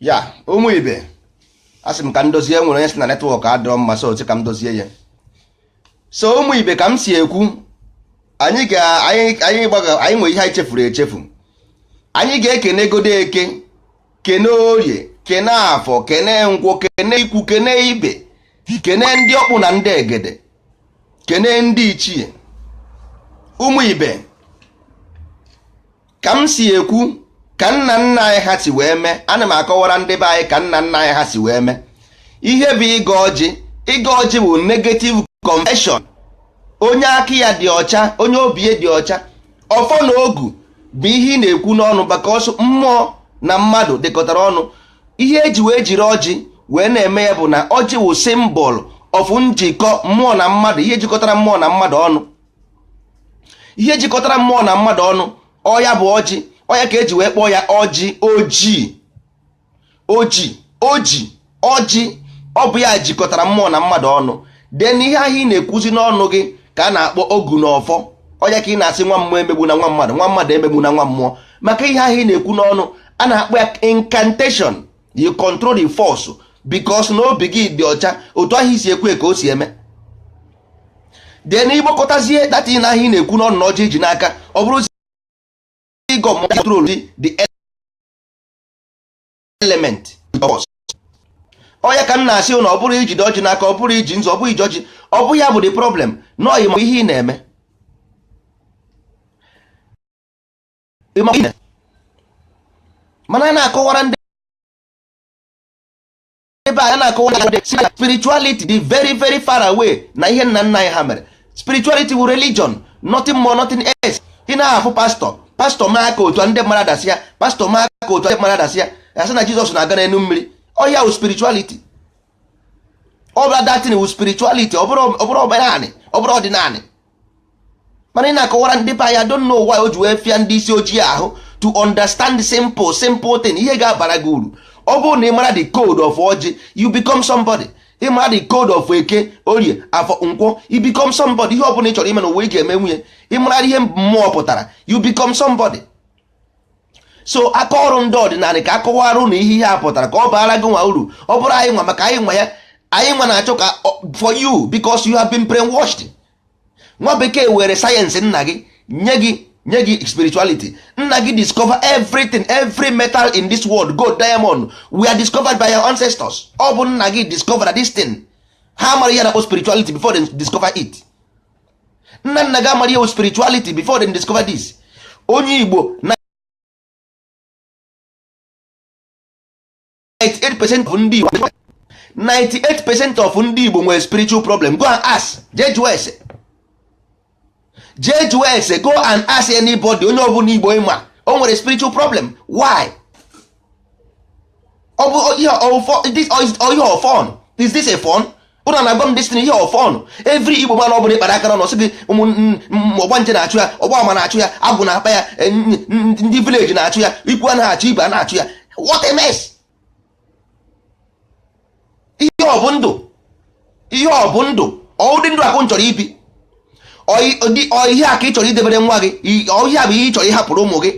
Ya ụmụ ibe, asị m ka m dozie, nwere onye sị na network adịrọ mma, so otu ka m dozie ya. So ụmụ ibe, ka m si ekwu, anyị ga anyị anyị gbaga, anyị nwere ihe anyị chefuru echefu. Anyị ga-ekene godo Eke, kene Orie, kene Afọ, kene Nkwọ, kene ikwu, kene ibe, kene ndị ọkpụ na ndị egede, kene ndị ichie. Ụmụ ibe, ka m si ekwu, ka nna nna anyị ha si wee mee, ana m akọwara ndị be anyị ka nna nna anyị ha si wee mee ihe bụ ịga ọjị. Ịga ọjị bụ negative confession. Onye aka ya dị ọcha, onye obi ya dị ọcha, ọfọ na ogu bụ ihe ị na-ekwu n'ọnụ, maka ọsọ mmụọ na mmadụ dịkọtara ọnụ. Ihe eji wee jiri ọjị wee na-eme ya bụ na ọjị wụ symbol of njikọ mmụọ na mmadụ, ihe jikọtara mmụọ na mmadụ ọnụ, ihe jikọtara mmụọ na mmadụ ọnụ. Ọya bụ ọjị, ọya ka eji wee kpọọ ya ọjị, ojii, oji, oji, ọjị. Ọ bụ ya jikọtara mmụọ na mmadụ ọnụ. Then ihe ahụ ị na-ekwuzi n'ọnụ gị ka a na-akpọ ogu na ọfọ. Ọya ka ị na-asị nwa mmụọ emegbu na nwa mmadụ, nwa mmadụ emegbu na nwa mmụọ, maka ihe ahụ ị na-ekwu n'ọnụ a na-akpọ ya incantation. You control the force because na obi gị dị ọcha. Otu ahụ isi ekwe ka o si eme. Then ịgbakọtazie datin ahụ ị na-ekwu n'ọnụ na ọjị iji n'aka, ọ bụrụ ịgọ mmụọ, control the element force. Ọya ka m na-asị na ọ bụrụ ijide ọjị n'aka, ọ bụrụ iji nzu, ọ bụrụ iji ọjị, ọ bụ ya bụ the problem nọọ. Ịma ihe ị na-eme. Ịma ihe ị na-eme. Mana a na-akọwara ndị ebe a na-akọwara ndị spirituality dị very very far away na ihe nna nna anyị ha mere. Spirituality wụ religion, nothing more, nothing else. Ị na-ahụ pastọ, pastọ maa aka otu a, ndị mmadụ adasị ya. Pastọ maa aka otu a, ndị mmadụ adasị ya. Asị na Jizọs na-aga n'elu mmiri. Ọ ya wụ spirituality. Ọ bụla datin wụ spirituality, ọ bụrụ omenanị, ọ bụrụ ọdịnanị. Mana ị na-akọwara ndị be anyị, I don't know why o ji wee fịa ndị isi ojii ahụ to understand simple simple thing. Ihe ga-abara gị uru, ọ bụrụ na ị mara the code of ọjị, you become somebody. Ị mara the code of Eke, Orie, Afọ, Nkwọ, you become somebody. Ihe ọ bụla ị chọrọ ime n'ụwa, ị ga-eme nwunye. Ị mara ihe mmụọ pụtara, you become somebody. So aka ọrụ ndị ọdịnala ka akọwara ụnụ ihe ihe a pụtara, ka ọ baara gị nwa uru. Ọ bụrụ anyị nwa, maka anyị nwa ya, anyị nwa na-achọ ka for you, because you have been brainwashed. Nwa bekee were sayensị nna gị nye gị spirituality. Nna gị discover everything, every metal in this world, gold, diamond, were discovered by your ancestors. Ọ bụ nna gị discover this thing. Ha mara ihe na-akpọ spirituality before they discover it. Nna nna gị amara ihe spirituality before they discover this. Onye Igbo, 98% of ndị Igbo, 98% of ndị Igbo nwere spiritual problem. Go and ask, jee jụọ ese, jee jụọ ese. Go and ask anybody, onye ọbụla Igbo ịma o nwere spiritual problem. Why? Ọ bụ ihe ihe ọfọn? Is this a fun? Ụnụ na-agwa m this thing, ihe ọfọn? Every Igbo man ọbụla ịkpara aka n'ọnụ sị gị ụmụ ọgbanje na-achụ ya, ọgba ama na-achụ ya, agwụ na-akpa ya, ndị village na-achụ ya, ikwu anaghị achụ, ibe a na-achụ ya. What a mess! Ihe ọ bụ ndụ? Ihe ọ bụ ndụ? Ọ dị ndụ akụ chọrọ ibi? Ọ ihe a ka ị chọrọ idebere nwa gị? Ọ ihe a bụ ihe ị chọrọ ịhapụrụ ụmụ gị?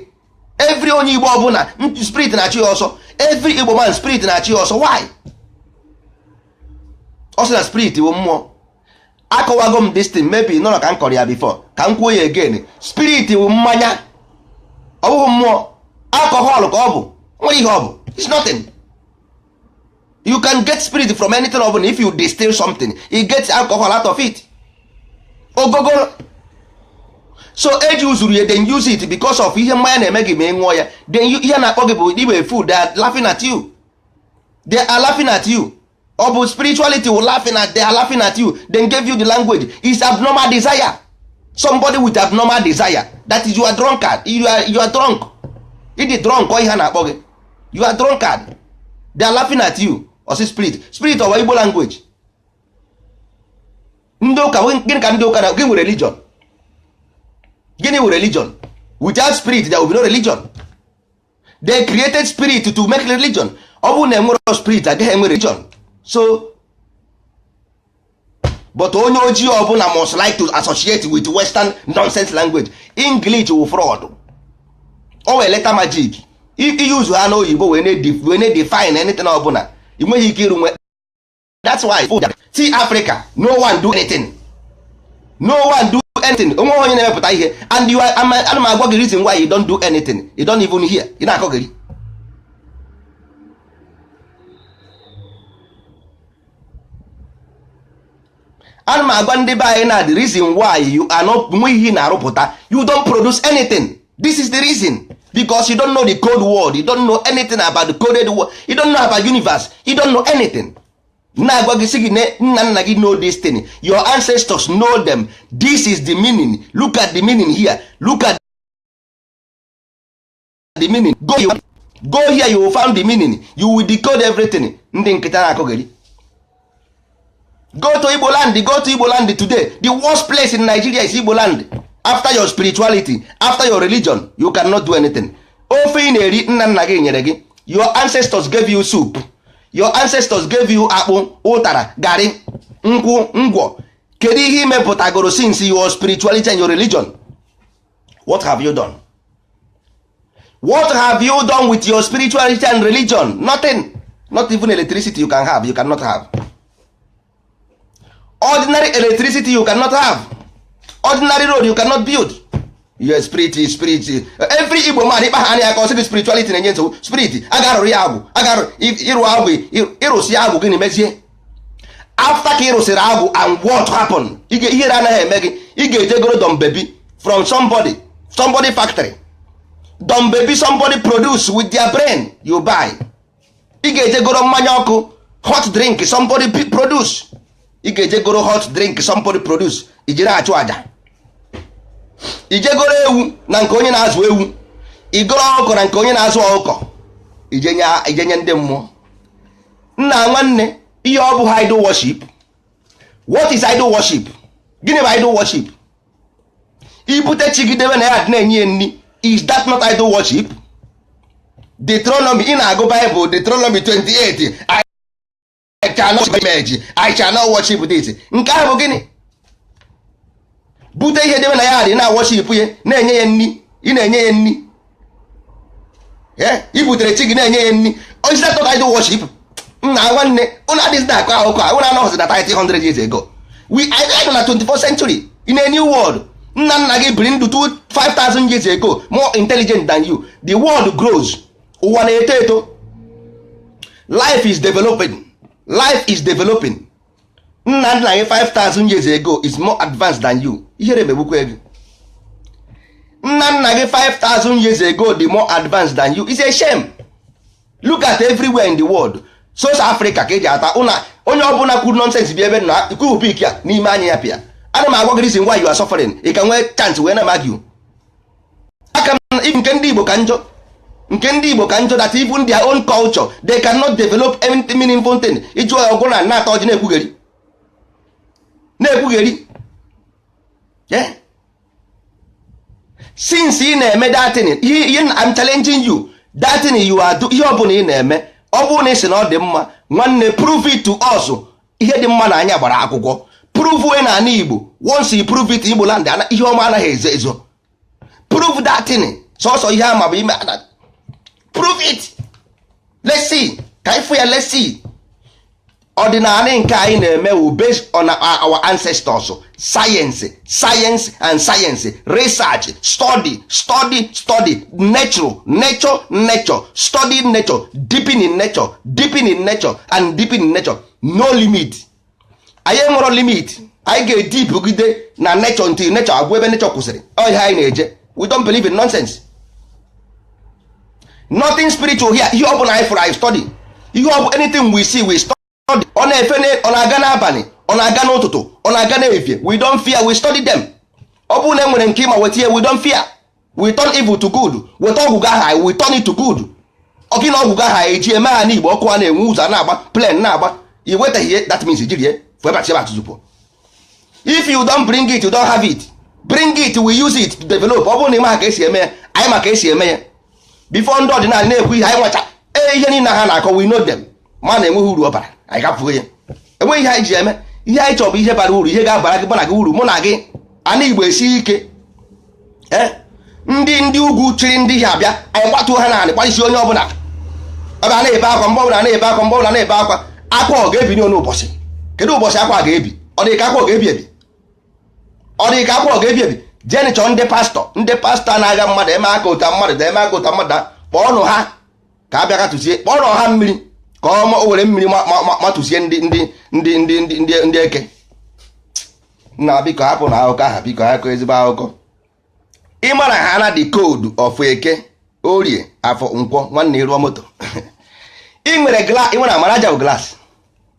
Every onye Igbo ọbụla, spirit na-achụ ya ọsọ. Every Igbo man, spirit na-achụ ya ọsọ. Why? Ọ sị na spirit bụ mmụọ. Akọwago m this thing, maybe nọrọ ka m kọrọ ya before, ka m kwuo ya again. Spirit bụ mmanya, ọ bụghị mmụọ. Alcohol ka ọ bụ, nwere ihe ọ bụ. It's nothing. You can get spirit from anything ọ bụla. If you distill something, you get alcohol out of it. Ogogoro. So eji uzuru ya, then use it because of ihe mmanya na-eme gị ma ị ṅụọ ya. Then ihe na-akpọ gị bụ igbe food. They are laughing at you, they are laughing at you. Ọ bụ spirituality will laughing at, they are laughing at you. Then gave you the language is abnormal desire. Somebody with abnormal desire, that is, you are drunkard. You are drunk. Ịdị drunk. Ọ ihe a na-akpọ gị, you are drunkard. They are laughing at you. Ọsị spirit, spirit ọwa Igbo language. Ndị ụka, gịnị ka ndị ụka na gịnị nwere religion? Gịnị wụ religion? Without spirit there will be no religion. They created spirit to make religion. Ọ bụrụ na enwero spirit, agaghị enwe religion. So but onye ojii ọbụla must like to associate with western nonsense language. English wụ fraud. O wee letter magic iyuzu ha n'oyibo wee na-define anything ọbụla ị nweghị ike iru nwe. That's why, see Africa, no one do anything, no one do anything. Onwe onye na-emepụta ihe. And you are, ana m agwa gị reason why you don't do anything. You don't even hear. Ị na-akọgịrị. Ana m agwa ndị be anyị na the reason why you are not, nwe ihe na-arụpụta, you don't produce anything. This is the reason, because you don't know the code word. You don't know anything about the coded word. You don't know about universe. You don't know anything. Na-agwa gị, sị gị nna nna gị know this thing. Your ancestors know them. This is the meaning. Look at the meaning here. Look at the meaning. Go, go here, you will find the meaning. You will decode everything. Ndị nkịta na-akọgịrị. Go to Igbo land. Go to Igbo land today. The worst place in Nigeria is Igbo land. After your spirituality, after your religion, you cannot do anything. Ofe ị na-eri, nna nna gị nyere gị. Your ancestors gave you soup. Your ancestors gave you akpụ, ụtara, garị, nkwụ, ngwọ. Kedu ihe imepụtagoro since your spirituality and your religion? What have you done? What have you done with your spirituality and religion? Nothing. Not even electricity you can have. You cannot have ordinary electricity. You cannot have ordinary road. You cannot build. Your spirit, spirit. Every Igbo man ịkpa ha anya aka, ọsị gị spirituality na-enye nsogbu. Spirit a ga-arụrụ ya agwụ, a ga ịrụ agwụ, ịrụsị agwụ. Gịnị mezie after ka ị rụsịrị agwụ? And what happen? Ihere anaghị eme gị? Ị ga-ejegoro Don Baby from somebody factory, Don Baby somebody produce with their brain, you buy. Ị ga-ejegoro mmanya ọkụ, hot drink somebody produce. Ị ga-ejegoro hot drink somebody produce, ijiri achụ aja. Ijegoro ewu na nke onye na-azụ ewu, igoro ọkụkọ na nke onye na-azụ ọkụkọ, ijenye ndị mmụọ. Nna nwanne, ihe ọ bụ idol worship. What is idol worship? Gịnị bụ idol worship? Ibute chi gị debe na ya, na-enye ya nri. Is that not idol worship? Deuteronomy, ị na-agụ Bible, Deuteronomy 28, "I shall not image, I shall not worship this." Nke ahụ bụ gịnị? Bute ihe debe na ya, dị na worship ya, na-enye ya nri. Ị na-enye ya nri. I butere chi gị, na-enye ya nri. Is that not idol worship? Nna nwanne, ụnụ adịghị na-akọ akụkọ a. Ụnụ anọghịzi na 300 years ago. We are na 24th century, in a new world. Nna nna gị biri ndụ 5000 years ago, more intelligent than you. The world grows. Ụwa na-eto eto. Life is developing. Life is developing. Nna nna gị 5000 years ago is more advanced than you. Ihere megbukwa gị. Nna nna gị 5000 years ago dị more advanced than you. It's a shame. Look at everywhere in the world. South Africa ka eji ata ụna. Onye ọbụla kwuru nonsense bi ebe na ikwuhu pik ya n'ime anya ya pịa. Ana m agwa gị reason why you are suffering. Ị ka nwee chance wee na m argue aka m. Nke ndị Igbo ka njọ. Nke ndị Igbo ka njọ, that even their own culture, they cannot develop anything meaningful thing. Ịjụọ ya, ọgwụ na na-ata ọjị, na-ekwugheri, na-ekwugheri. Yeah. Since ị na-eme that thing, ihe I'm challenging you, that thing you are do, ihe ọbụla ị na-eme, ọ bụrụ na ị sị na ọ dị mma, nwanne, prove it to us. Ihe dị mma na anya gbara akwụkwọ, prove we na ala Igbo. Once you prove it, Igbo land, ihe ọma anaghị ezo ezo. Prove that thing. Sọsọ ihe ama bụ ime. Prove it, let's see. Ka ịfụ ya, let's see. Ọdịnala nke anyị na-eme wu based on our ancestors science, science and science, research, study, study, study nature, nature, nature, study nature, deepen in nature, deepen in nature and deepen in nature. No limit. Anyị enwero limit. Anyị ga-edipụgide na nature until nature agwụ ebe nature kwụsịrị. Ọ ihe anyị na-eje. We don't believe in nonsense, nothing spiritual here. Ihe ọ bụla anyị fụrụ, anyị study. Ihe ọ bụ, anything we see, we study. Ọ na-efe, ọ na-aga n'abalị, ọ na-aga n'ụtụtụ, ọ na-aga n'efie, we don't fear. We study them. Ọ bụrụ na e nwere nke ịma, weta ya. We don't fear. We turn evil to good. Weta ọgwụgwọ aha, we turn it to good. Ọgị na ọgwụgwọ aha eji eme ha n'Igbo, ọkụ a na-enwe, ụzọ a na-agba, plane na-agba. I wetaghị ihe, that means jiri ya fụ ebe ebe atụzụpụ. If you don't bring it, you don't have it. Bring it, we use it to develop. Ọ bụrụ na ị ma ka esi eme ya, anyị ma ka esi eme ya. Before ndị ọdịnala na-ekwu ihe anyị nwacha ee, ihe niile ha na-akọ, we know them. Ma na enweghị uru ọ bara, anyị gafuo ya. Enweghị ihe anyị ji eme. Ihe anyị chọrọ bụ ihe bara uru, ihe ga-abara gị, mụ na gị uru, mụ na gị ana Igbo esi ike. Ee, Ndị ugwu chịrị ndị ha abịa, anyị gbatuo ha naanị, gbalịsi onye ọbụla ebe a na-ebe akwa. Mgbe ọbụla na-ebe akwa, mgbe ọbụla na-ebe akwa, akwa ọ ga-ebi n'ụbọchị? Kedu ụbọchị akwa ga-ebi? Ọ dị ka akwa ọ ga-ebi ebi? Ọ dị ka akwa ọ ga-ebi ebi? Jeni chọọ ndị pastọ, ndị pastọ na-aga mmadụ eme aka ụta mmadụ, eme aka ụta mmadụ. Kpọọnụ ha ka a bịa ka tụzie, kpọọnụ ha mmiri ka ọ were mmiri matụzie ndị eke nna. Biko hapụ na akụkọ aha, biko akụkọ ezigbo akụkọ. Ịmara ha na the code of Eke, Orie, Afọ, Nkwọ. Nwanne, ịrụọ moto, ị nwere glass, ị nwere amara aja bụ glass.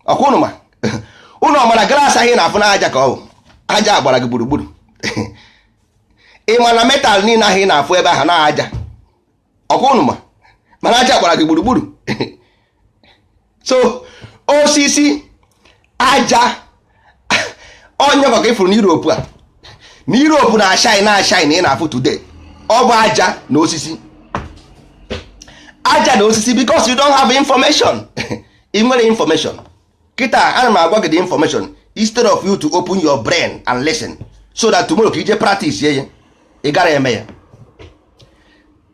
Ọkwa ụnụ ma ụnụ ọmara glass ahụ ị na-afụ n'aja ka ọ bụ aja gbara gị gburugburu. Ị ma na metal niile ahụ ị na-afụ ebe ahụ na aja? Ọkwa ụnụ ma mana aja gbara gị gburugburu. So osisi, aja, onye ka ị fụrụ n'Europe a, na Europe na-ashine, na-ashine ị na-afụ today, ọ bụ aja na osisi, aja na osisi. Because you don't have information. Ị nwere information kịta, ana m agwa gị the information instead of you to open your brain and listen so that tomorrow ka ije practice ya, ị gara eme ya.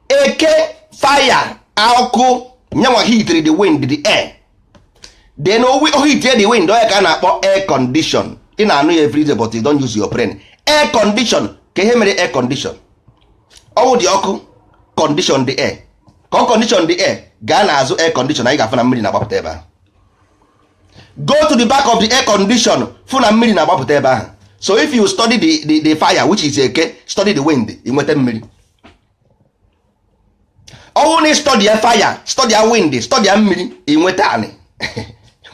Eke, fire, ọkụ nyanwa heat the wind, the air. Then o heat the wind, onye ka a na-akpọ air condition. Ị na-anụ ya everyday, but you don't use your brain. Air condition, ka ihe mere air condition, ọwụ dị ọkụ condition the air, ka ọ condition the air. Gaa n'azụ air condition, anyị ga-afụ na mmiri na-agbapụta ebe ahụ. Go to the back of the air condition, fụ na mmiri na-agbapụta ebe ahụ. So if you study the fire, which is Eke, study the wind, ị nweta mmiri. Ọwụ na study ya fire, study ya wind, study ya mmiri, ị nweta anị.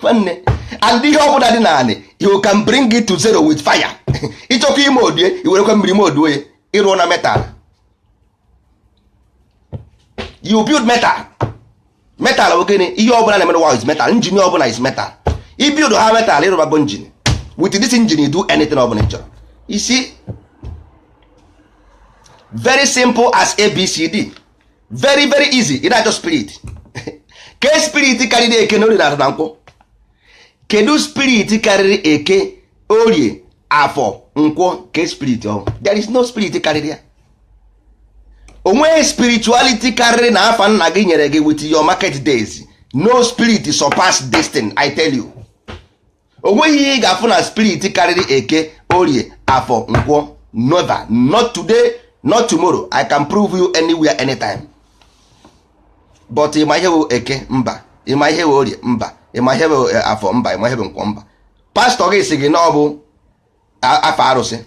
Nwanne, and ihe ọbụla dị naanị, you can bring it to zero with fire. Ịchọkwa ime odue, i werekwa mmiri moduo ya, ịrụọ na metal. You build metal. Metal bụ gịnị? Ihe ọbụla na-eme n'ụwa is metal. Engine ọbụla is metal. I build ha metal, ịrụbago engine. With this engine, you do anything ọbụla ị chọrọ isi. Very simple as ABCD. Very very easy. Ị na-achọ spirit. Ke spirit karịrị Eke na Orie na Afọ na Nkwọ? Kedu spirit karịrị Eke, Orie, Afọ, Nkwọ? Ke spirit ọ? There is no spirit karịrị ya. Onweghị spirituality karịrị na afa nna gị nyere gị with your market days. No spirit surpass this thing, I tell you. Onweghị ihe ị ga-afụ na spirit karịrị Eke, Orie, Afọ, Nkwọ. Never. Not today, not tomorrow. I can prove you anywhere, anytime. But ịma ihe bụ Eke? Mba. Ịma ihe bụ Orie? Mba. Ịma ihe bụ Afọ? Mba. Ịma ihe bụ Nkwọ? Mba. Pastọ gị sị gị na ọ bụ afọ arụsị.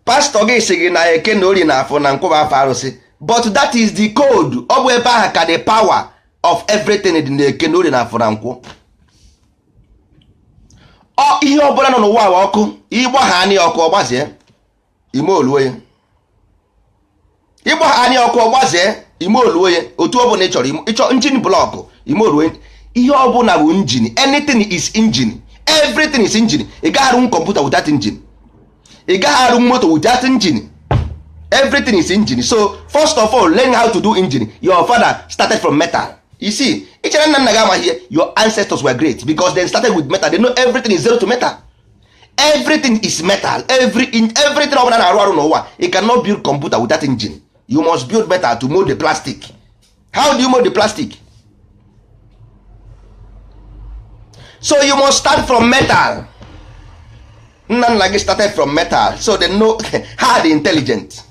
Pastọ gị sị gị na Eke na Orie na Afọ na Nkwọ bụ afọ arụsị. But that is the code. Ọ bụ ebe ahụ ka the power of everything dị, na Eke na Orie na Afọ na Nkwọ. Ọ ihe ọbụla nọ n'ụwa bụ ọkụ. Ịgba ha anya ọkụ, ọgbazie, ime oluo ya. Ịgba ha anya ọkụ, ọgbazie, ime oluo ya. Otu ọbụla ị chọrọ ịchọ engine block, ime oluo. Ihe ọbụla bụ engine. Anything is engine, everything is engine. Ị gaghị arụ kọmputa without engine. Ị gaghị arụ moto without engine. Everything is engine. So first of all, learn how to do engine. Your father started from metal. You see, ichere nna nna gị amaghị ihe. Your ancestors were great because they started with metal. They know everything is zero to metal. Everything is metal. Everything ọbụla na-arụ arụ n'ụwa, you cannot build computer without engine. You must build metal to mold the plastic. How do you mold the plastic? So you must start from metal. Nna nna gị started from metal, so they know ha dị intelligent.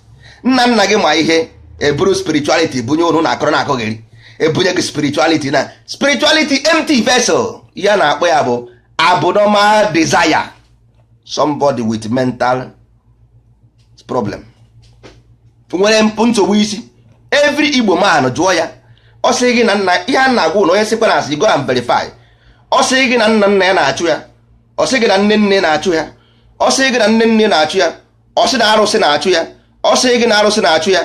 Nna nna gị ma ihe eburu spirituality bunye unu na akọrọ na akọghịrị, ebunye gị spirituality na spirituality empty vessel. Ya na-akpọ ya bụ abnormal desire, somebody with mental problem, nwere mpụ nsogbu isi. Every Igbo man, jụọ ya, ọ sị gị na nna ihe a na-agwa na onye sịkwa na asị, go and verify. Ọ sị gị na nna nna ya na-achụ ya, ọ sị gị na nne nne na-achụ ya, ọ sị gị na nne nne na-achụ ya, ọ sị na arụsị na-achụ ya, ọ sị gị na arụsị na-achụ ya,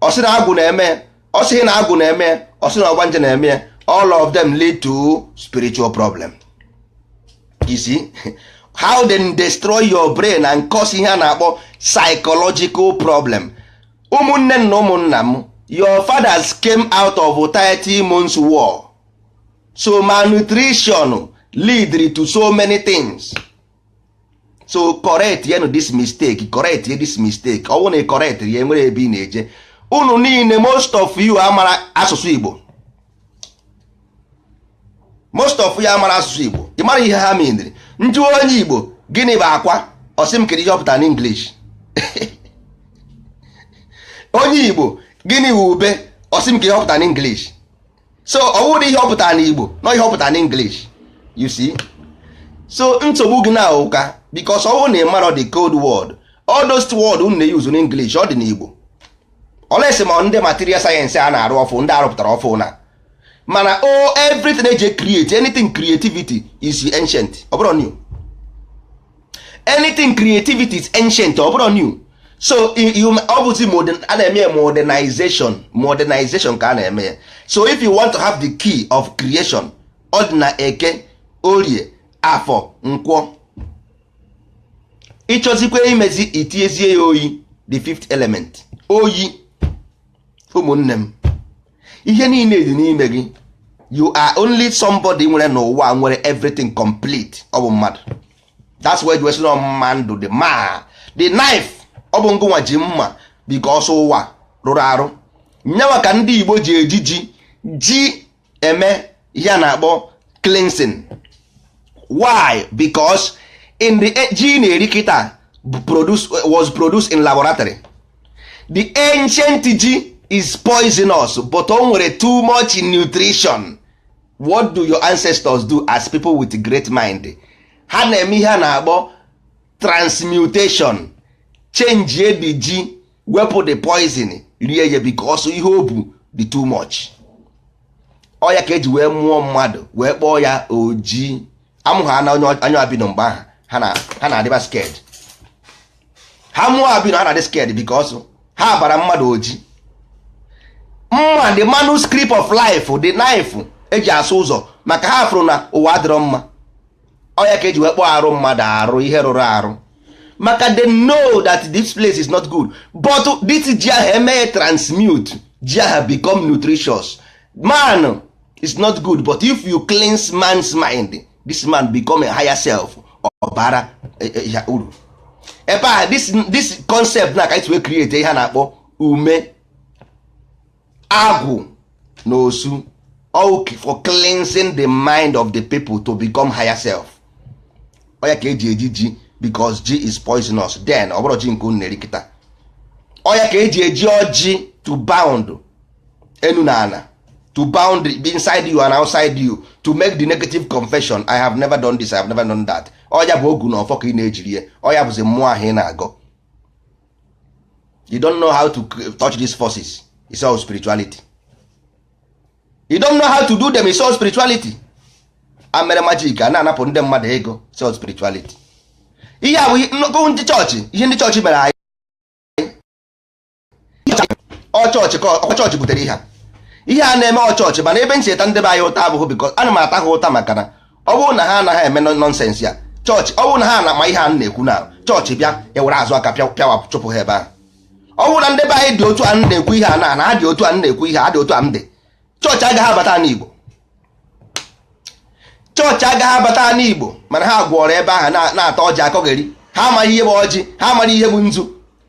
ọ sị na agwụ na-eme ya, ọ sị na agwụ na-eme ya, ọ sị na ọgbanje na-eme ya. All of them lead to spiritual problem. You see how they destroy your brain and cause ihe a na-akpọ psychological problem. Ụmụnne na ụmụnna m, your fathers came out of 30 months war, so malnutrition lead to so many things. So correct yenu this mistake, correct ye this mistake. Ọ bụrụ na ị correct ya, enwere ebe ị na-eje. Unu niile, most of you amara asụsụ Igbo, most of you amara asụsụ Igbo. Ị mara ihe ha meaniri. Njụ onye Igbo, "Gịnị bụ akwa?" Ọ sị m, "Kedu ihe ọ pụtara n'English?" Onye Igbo, "Gịnị bụ ube?" Ọ sị m, "Ka ihe ọ pụtara n'English?" So ọ bụrụ ihe ọ pụtara n'Igbo na ihe ọ pụtara n'English, you see? So nsogbu gị na ụka, because ọ bụrụ na ị marọ the code word, all those word unu na-use n'English, ọ dị n'Igbo. Olesi ma ndị material science a na-arụ ọfụ, ndị arụpụtara ọfụ na mana o everything eji create anything, creativity is ancient, ọ bụrụ new. Anything creativity is ancient, ọ bụrụ new. So ọ bụzi modern a na-eme ya, modernization, modernization ka a na-eme ya. So if you want to have the key of creation, ọ dị na Eke, Orie, Afọ, Nkwọ. Ịchọzikwa imezi, itinyezie ya oyi, the fifth element, oyi. Ụmụnne m, ihe niile dị n'ime gị. You are only somebody nwere n'ụwa nwere everything complete. Ọ bụ mmadụ. That's why you say mmadụ, the man, the knife. Ọ bụ ngụnwa ji mma, because ụwa rụrụ arụ. Nyanwa ka ndị Igbo ji eji ji ji eme ihe a na-akpọ cleansing. Why? Because in the ji na-eri kịta produce was produced in laboratory. The ancient ji is poisonous, but o nwere too much nutrition. What do your ancestors do as people with great mind? Ha na-eme ihe a na-akpọ transmutation. Change the ji, wepụ the poison, rie ya, because ihe o bu dị too much. Ọ ya ka eji wee mụọ mmadụ, wee kpọọ ya oji. Amụ ha na onye anya abino mgbe ahụ, ha na-adịba scared. Ha mụọ abino, ha na-adị scared because ha bara mmadụ oji mma. The manuscript of life, the knife eji asụ ụzọ, maka ha fụrụ na ụwa adịrọ mma. Ọ ya ka eji wee kpọọ arụ mmadụ arụ, ihe rụrụ arụ, maka they know that this place is not good. But this ji ahụ eme transmute, ji ahụ become nutritious. Man is not good, but if you cleanse man's mind, this man become a higher self. Ọbara ya uru ebe a, this concept na ka anyị wee create ihe a na-akpọ ume, agwụ na osu, all for cleansing the mind of the people to become higher self. Ọ ya ka eji eji ji, because ji is poisonous then. Ọ bụrụ ji nke unu na-eri kịta. Ọ ya ka eji eji ọjị to bound enu na ana, to bound inside you and outside you, to make the negative confession: "I have never done this, I have never done that." Ọ ya bụ ogu na ọfọ ka ị na-ejiri ya. Ọ ya bụzi mmụọ ahụ ị na-agọ. You don't know how to touch these forces. It's all spirituality. You don't know how to do them. It's all spirituality. A mere magic, a na-anapụ ndị mmadụ ego. It's all spirituality. Ihe a bụ nnukwu ndị chọọchị, ihe ndị chọọchị mere anyị. Ọ chọọchị ka ọ chọọchị butere ihe a, ihe a na-eme. Ọ chọọchị. Mana ebe ncheta ndị be anyị ụta abụghị because ana m ata ha ụta, maka na ọ bụrụ na ha anaghị eme nonsense ya chọọchị, ọ bụrụ na ha na-ama ihe a na-ekwu na chọọchị bịa ewere azụ aka pịa pịawa chụpụ ha ebe ahụ. Ọ bụrụ na ndị be anyị dị otu a na-ekwu ihe a, na ha dị otu a na-ekwu ihe a, dị otu a m dị, chọọchị agaghị abata n'Igbo. Chọọchị agaghị abata n'Igbo. Mana ha gwọrọ ebe ahụ na-ata ọjị akọgheri. Ha amaghị ihe bụ ọjị, ha amaghị ihe bụ nzu,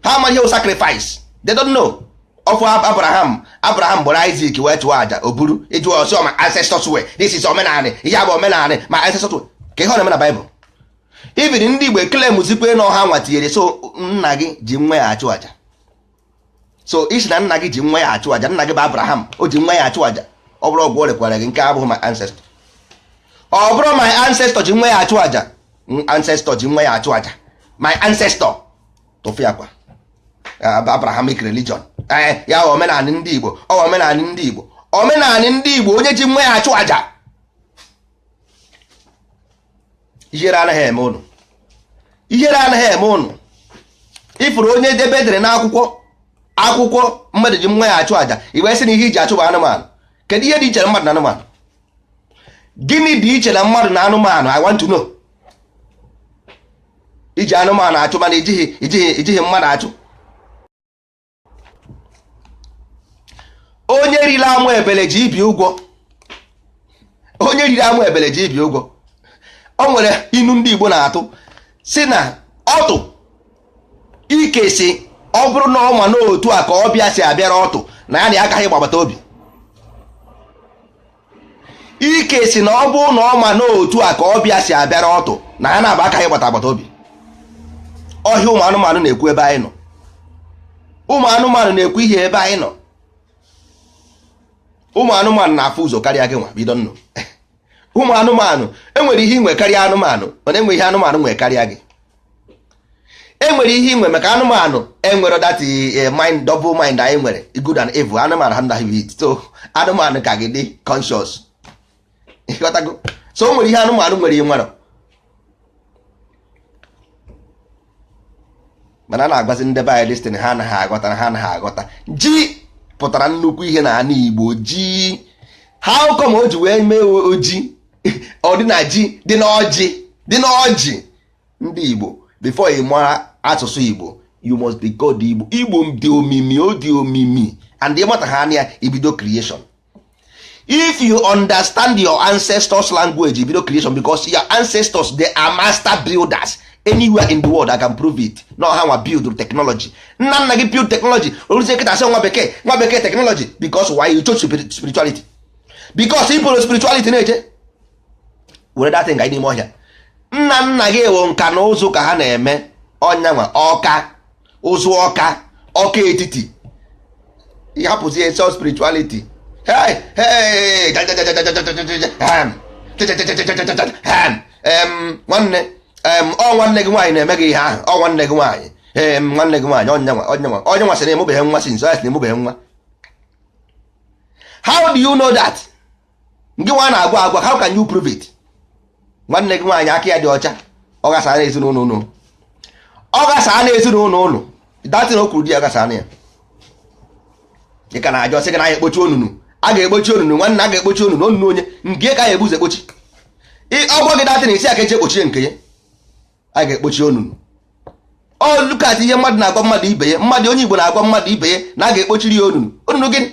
ha amaghị ihe bụ sacrifice. They don't know. Ọfụ Abraham, Abraham gbara Isaac wee chụọ aja. O buru ịjụ ọsọ ma ancestors way. This is omenanị. Ihe a bụ omenanị ma ancestors way. Ka ihe ọ na-eme na Bible, even ndị Igbo claim zikwe na ọha nwa tinyere. So nna gị ji nwa ya achụ aja. So isi na nna gị ji nwa ya achụ aja, nna gị bụ Abraham, o ji nwa ya achụ aja. Ọ bụrụ ọgwụ o rekwara gị, nke abụghị my ancestor. Ọ bụrụ my ancestor ji nwa ya achụ aja, ancestor ji nwa ya achụ aja, my ancestor tụfịakwa. Abrahamic religion, ee, ya omenanị ndị Igbo. Ọ omenanị ndị Igbo, omenanị ndị Igbo, onye ji nwa ya achụ aja. Ihere anaghị eme ụnụ? Ihere anaghị eme ụnụ? Ifuru onye debe edere n'akwụkwọ, akwụkwọ mmadụ ji nwa ya achụ aja, i wee sị na ihe iji achụ bụ anụmanụ. Kedu ihe dị iche na mmadụ na anụmanụ? Gịnị dị iche na mmadụ na anụmanụ? I want to know. Iji anụmanụ achụ, mana ijighị mmadụ achụ. Onye riri amụ ebele ji ibi ụgwọ. Onye riri amụ ebele ji ibi ụgwọ. O nwere inu ndị Igbo na-atụ si na Ọtụ ike si ọ bụrụ na ọ ma n'otu a ka ọbịa si abịara ọtụ na ya na ya agaghị gbabata obi. Ike si na ọ bụrụ na ọ ma n'otu a ka ọbịa si abịara ọtụ na ya na-aba akaghị gbata agbata obi. Ọhịa ụmụ anụmanụ na-ekwu ebe anyị nọ. Ụmụ anụmanụ na-ekwu ihe ebe anyị nọ. Ụmụ anụmanụ na-afụ ụzọ karịa gị nwa bido nnụ. Ụmụ anụmanụ enwere ihe inwe karịa anụmanụ, mana enwe ihe anụmanụ nwee karịa gị. Enwere ihe inwe maka anụmanụ enwere that mind, double mind anyị nwere, good and evil. Anụmanụ ha naghị it, so anụmanụ ka gị dị conscious. Ịghọtago? So o nwere ihe anụmanụ nwere ị nwere, mana a na-agwazi ndị be anyị destin, ha anaghị aghọta, ha anaghị aghọta. Ji pụtara nnukwu ihe na ala Igbo. Ji, how come o ji wee mee oji ọ dị na ji dị n'ọjị dị n'ọjị? Ndị Igbo, before ị mara asụsụ Igbo, you must be God. Igbo, Igbo dị omimi, o dị omimi, and ịmata ha anya ibido creation. If you understand your ancestors' language, ibido creation, because your ancestors, they are master builders. Anywhere in the world, I can prove it. No, ha nwa build technology. Nna nna gị build technology. Oruzie kịta sị nwa bekee, nwa bekee technology. Because why? You chose spirituality, because ị pụrụ spirituality na-eje were datin ga n'ime ọhịa. Nna nna gị ewo nka na ụzụ ka ha na-eme ọnya nwa ọka ụzụ ọka ọka etiti. Ịhapụzie self spirituality. Hey, hey, ham ham. Nwanne, ọ nwanne gị nwaanyị na-eme gị ihe ahụ. Ọ nwanne gị nwaanyị, nwanne gị nwaanyị, onye nwa, onye nwa, onye nwa sị na emubeghị nwa si nso ya sị na emubeghị nwa. How do you know that? Gị nwa na-agwa agwa, how can you prove it? Nwanne gị nwaanyị aka ya dị ọcha, ọ gasa na ezinụlọ ụnụ, ọ gasa na ezinụlọ ụnụ. Datin o kwuru di ya gasa na ya. Ị ka na-ajọ sị gị na anyị ekpochi onunu, a ga-ekpochi onunu. Nwanne, a ga-ekpochi onunu, onunu onye nke ka ya ebuzo ekpochi. Ọgwọ gị datin isi aka eji ekpochie nke ya, a ga-ekpochi onunu. Ọ lukat ihe mmadụ na-agwa mmadụ ibe ya, mmadụ onye Igbo na-agwa mmadụ ibe ya na a ga-ekpochiri ya onunu. Onunu gịnị?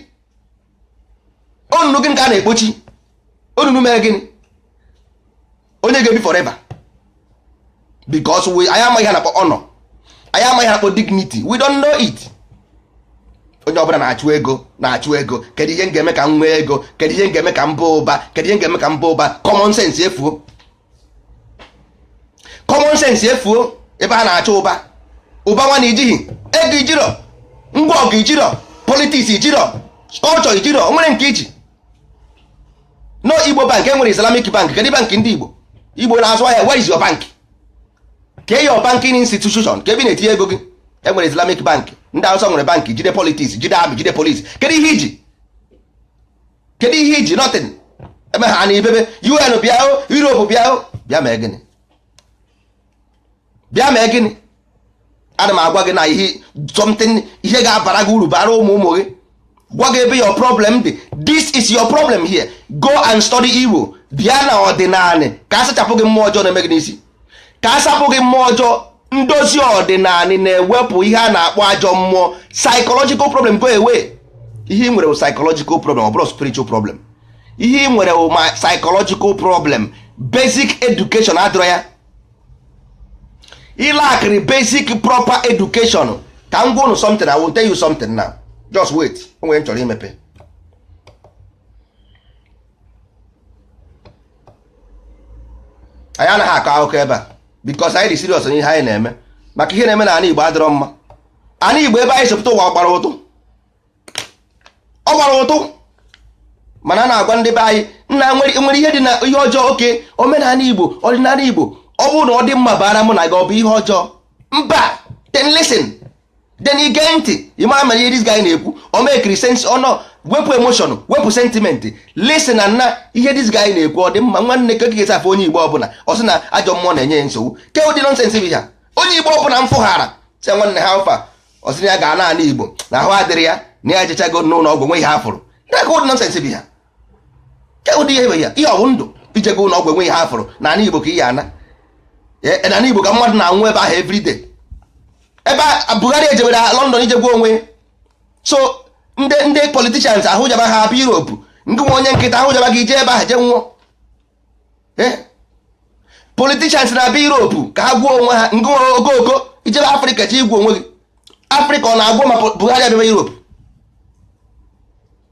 Onunu gịnị ka a na-ekpochi? Onunu mere gịnị? Onye ga-ebi forever? Because we, anyị amaghị ha na-akpọ honor, anyị amaghị ha na-akpọ dignity. We don't know it. Onye ọbụla na-achụ ego, na-achụ ego. Kedu ihe m ga-eme ka m nwee ego? Kedu ihe m ga-eme ka m baa ụba? Kedu ihe m ga-eme ka m baa ụba? Common sense efuo, common sense efuo. Ebe a na-achọ ụba, ụba nwa na ijighị ego, ijiro ngwa ọgụ, ijiro politics, ijiro culture, ijiro nwere nke iji no Igbo bank. Enwere Islamic bank. Kedu bank ndị Igbo? Igbo na-azụ ahịa. Where is your bank? Ke your banking institution? Ka ebe ị na-etinye ego gị? Enwere Islamic bank, ndị Hausa nwere bank, jide politics, jide army, jide police. Kedu ihe iji? Kedu ihe iji? Nothing. Eme ha na ibebe UN bịa o, Europe bịa o, bịa mee gịnị? Bịa mee gịnị? Ana m agwa gị na ihe something, ihe ga-abara gị uru, bara ụmụ ụmụ gị. Gwa gị ebe your problem dị. This is your problem here. Go and study Igbo. Bịa na ọdịnala ka a sachapụ gị mmụọ ọjọọ na-eme gị n'isi, ka a sapụ gị mmụọ ọjọọ. Ndozi ọdịnala na-ewepụ ihe a na-akpọ ajọ mmụọ. Psychological problem go away. Ihe ị nwere bụ psychological problem, ọ bụrụ spiritual problem. Ihe ị nwere bụ ma psychological problem. Basic education adịrọ ya. Ịlakịrị basic proper education. Ka m gwa unu something. I will tell you something now. Just wait. O nwere m chọrọ imepe. Anyị anaghị akọ akụkọ ebe a because anyị dị serious n'ihe anyị na-eme, maka ihe na-eme n'ala Igbo adịrọ mma. Ala Igbo ebe anyị sopụta ụwa gbara ụtụ, ọ gbara ụtụ. Mana a na-agwa ndị be anyị nna nwere ihe dị na ihe ọjọọ. Oke omenala Igbo, ọdịnala Igbo, ọ bụrụ na ọ dị mma bara mụ na gị, ọ bụ ihe ọjọọ? Mba. Then listen, then ige ntị. Ị mara mere ihe this guy na-ekwu o mekiri sense. Ọ nọ wepụ emotion, wepụ sentiment. Listen na nna ihe this guy na-ekwu ọ dị mma. Nwanne, ka ga afọ onye Igbo ọbụla ọ sị na ajọ mmụọ na-enye ya nsogbu, ke ụdị nonsense bụ ya? Onye Igbo ọbụla m fụghara sị nwanne ha ụfa, ọ sị na ya ga naanị Igbo na ahụ adịrị ya, na ya ejechago n'ụlọ ọgwụ nwe ihe afụrụ. Ka ụdị nonsense bụ ya? Ke ụdị ihe bụ ya? Ihe ọ bụ ndụ ijego ụlọ ọgwụ enwe ihe afụrụ n'ala Igbo ka ihe ana n'ala Igbo ka mmadụ na-anwụ ebe ahụ everyday. Ebe a Buhari ejebere London ijegwa onwe. So ndị politicians ahụ jaba ha hapụ Europe, ndị nwe onye nkịta ahụ jaba gị ije ebe ahụ je nwụọ. Politicians na-abịa Europe ka ha gwuo onwe ha. Ngụ ogogo ijebe Afrịka chi igwu onwe gị. Afrịka ọ na-agwọ ma Buhari abịaba Europe?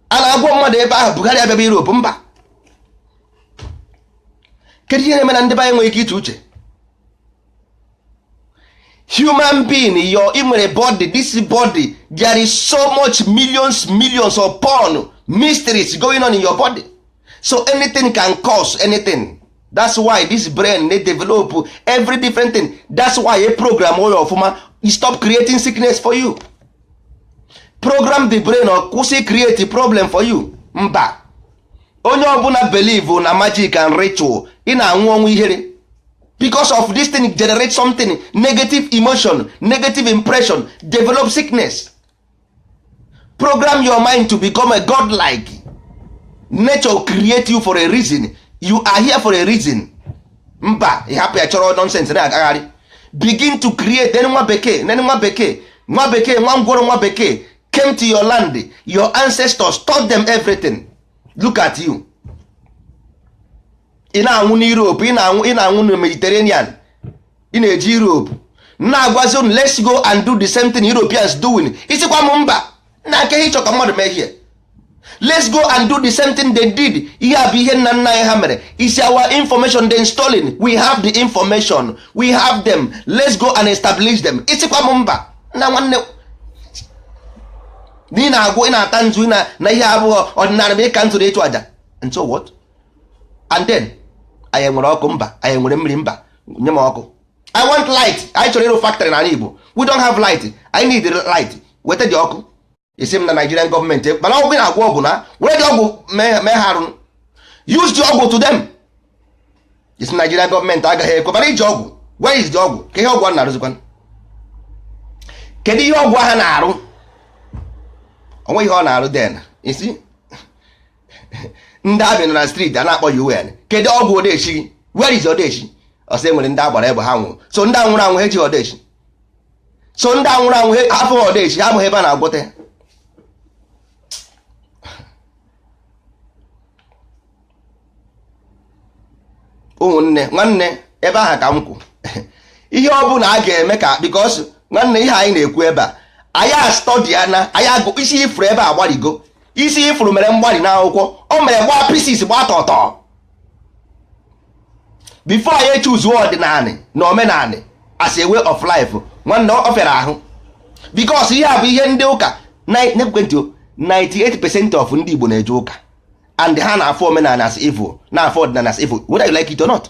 A na-agwọ mmadụ ebe ahụ, Buhari abịaba Europe? Mba. Kedu ihe na-eme na ndị be anyị nwere ike iche uche? Human being, your ị nwere body, this body, there is so much millions, millions upon mysteries going on in your body, so anything can cause anything. That's why this brain dey develop every different thing. That's why a program oya ọfụma, e stop creating sickness for you. Program the brain, ọ kwụsị create problem for you. Mba, onye ọbụla believe na magic and ritual, ị na-anwụ ọnwụ ihere, because of this thing generate something negative emotion, negative impression, develop sickness. Program your mind to become a godlike. Nature create you for a reason. You are here for a reason. Mba, ị hapụ ya, chọrọ nonsense na-agagharị. Begin to create. Then nwa bekee, then nwa bekee, nwa bekee, nwa ngwọrọ, nwa bekee came to your land. Your ancestors taught them everything. Look at you, ị na-anwụ n'Europe, ị na-anwụ na Mediterranean, ị na-eji Europe na-agwazi unu, "Let's go and do the same thing Europeans doing." Isikwa m mba na aka ihe ịchọ ka mmadụ mee here. Let's go and do the same thing they did. Ihe a bụ ihe nna nna anyị ha mere. Is our information they installing. We have the information, we have them. Let's go and establish them. Isikwa m mba na nwanne na ị na-agwụ, ị na-ata nzu na ihe abụghị ọdịnala, ma ịka nzu na ịchụ aja. And so what? And then anyị nwere ọkụ? Mba. Anyị nwere mmiri? Mba. Nye m ọkụ. I want light. Anyị chọrọ ịrụ factory n'ala Igbo. We don't have light. I need light. Weta dị ọkụ. Isi m na Nigerian gọọmenti, mana ọgwụ na-agwọ ọgwụ na were dị ọgwụ mee ha arụ. Use the ọgwụ to them. Isi Nigerian gọọmenti agaghị ekwe, mana iji ọgwụ. Where is the ọgwụ? Ka ihe ọgwụ a na-arụzikwa? Kedu ihe ọgwụ ahụ na-arụ? Onwe ihe ọ na-arụ. Then isi ndị abịa nọ na street a na-akpọ UN. Kedu ọgwụ odeshi? Where is odeshi? Ọsọ enwere ndị agbara egbe, ha nwụrụ. So ndị anwụrụ anwụ ha ejighị odeshi. So ndị anwụrụ anwụ ha afụghị odeshi, ha abụghị ebe a na-agwọta ya. Ụmụnne, nwanne, ebe ahụ ka m kwụ. Ihe ọ bụla a ga-eme ka, because nwanne, ihe anyị na-ekwu ebe a, anyị astọdịa na anyị agụ isi ifuru ebe a gbarigo. Isi ifuru mere mgbari n'akwụkwọ, o mere gbaa pieces, gbaa tọtọ before anyị echuzuo ọdịnala na omenala as a way of life. Nwanne, ọ fịara ahụ, because ihe a bụ ihe ndị ụka na-ekwentị. 98% of ndị Igbo na-eje ụka, and ha na-afụ omenala as evil, na-afụ ọdịnala as evil, whether you like it or not.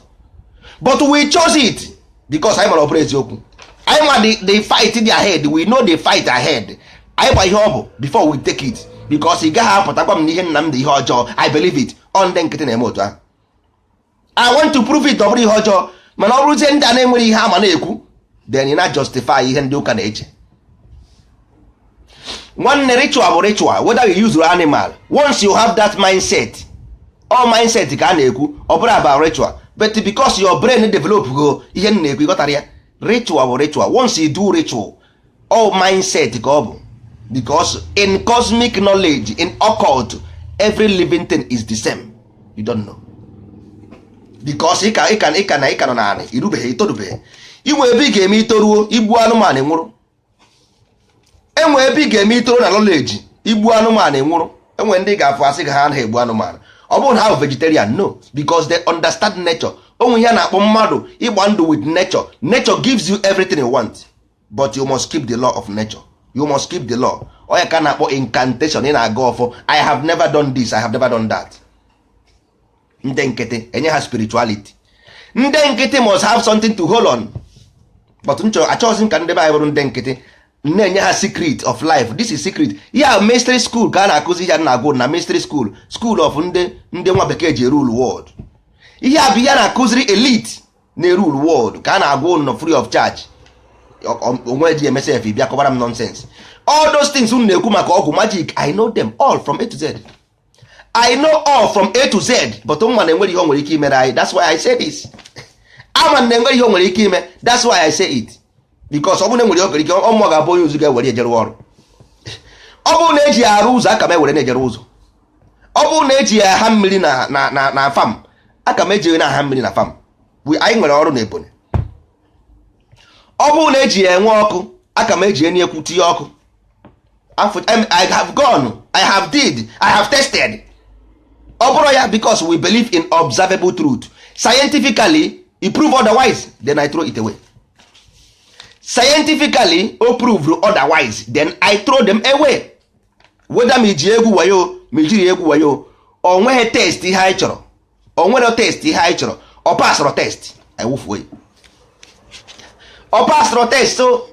But we chose it because anyị mara ọ bụrụ eziokwu. Anyị ma the fight dị ahead. We know the fight ahead. Anyị gba ihe ọ bụ before we take it, because ị gaghị apụtakwa m na ihe nna m dị ihe ọjọọ. I believe it. Ọ ndị nkịtị na-eme otu ahụ. I want to prove it. Ọ bụrụ ihe ọjọọ, mana ọ bụrụzie ndị a na-enwere ihe ama na-ekwu, then ị na justify ihe ndị ụka na-eche. Nwanne, ritual bụ ritual, whether you use animal. Once you have that mindset, all mindset ka a na-ekwu. Ọ bụrụ about ritual, but because your brain develop go ihe m na-ekwu, ịghọtara ya. Ritual bụ ritual. Once you do ritual, all mindset ka ọ bụ, because in cosmic knowledge, in occult, every living thing is the same. You don't know because ịka na ịka nọ naanị irubeghị, itorubeghị inwe ebe ị ga-eme itoruo igbu anụmanụ nwụrụ. Enwe ebe ị ga-eme itoru na knowledge, igbu anụmanụ nwụrụ. Enwe ndị ga-afụ asị ka ha anaghị egbu anụmanụ. Ọ bụrụ na ha bụ vegetarian? No, because they understand nature. Onwe ihe a na-akpọ mmadụ ịgba ndụ with nature. Nature gives you everything you want, but you must keep the law of nature. You must keep the law. Onye ka a na-akpọ incantation. Ị na-aga ọfọ, "I have never done this, I have never done that." Ndị nkịtị enye ha spirituality. Ndị nkịtị must have something to hold on. But nchọ achọghịzị ka ndị be anyị bụrụ ndị nkịtị na-enye ha secret of life. This is secret ya. Mystery school ka a na-akụzi ya na-agụ na mystery school, school of ndị nwa bekee ji rule world. Ihe a bụ ihe a na-akụziri elite na-erule world, ka a na-agwa unu free of charge. Onwe ji emesef bịa kọbara m nonsense. All those things unu na-ekwu maka ọgwụ magic, I know them all from A to Z. I know all from A to Z. But nwa na-enwere ihe o nwere ike imere anyị. That's why I say this. Ama na enwere ihe o nwere ike ime. That's why I say it, because ọ bụrụ na enwere ihe o nwere ike, ọmụọ ga-abụ onye ụzụ ga-ewere ejere ọrụ. Ọ bụrụ na eji ya arụ ụzọ, aka m ewere na-ejere ụzọ. Ọ bụrụ na eji ya aha mmiri na farm, aka m eji na aha mmiri na farm. Anyị nwere ọrụ na ebone. Ọ bụrụ na eji ya enwe ọkụ, aka m eji enyi ekwu tinye ọkụ. I have gone, I have did, I have tested. Ọ bụrụ ya, because we believe in observable truth. Scientifically e prove otherwise, then I throw it away. Scientifically o prove otherwise, then I throw them away. Whether ma iji egwu wayo, ma ijiri egwu wayo, o nweghị test ihe anyị chọrọ. O nwere test ihe anyị chọrọ. Ọ pasịrọ test, anyị wụfuo ya. Ọ pasịrọ test. So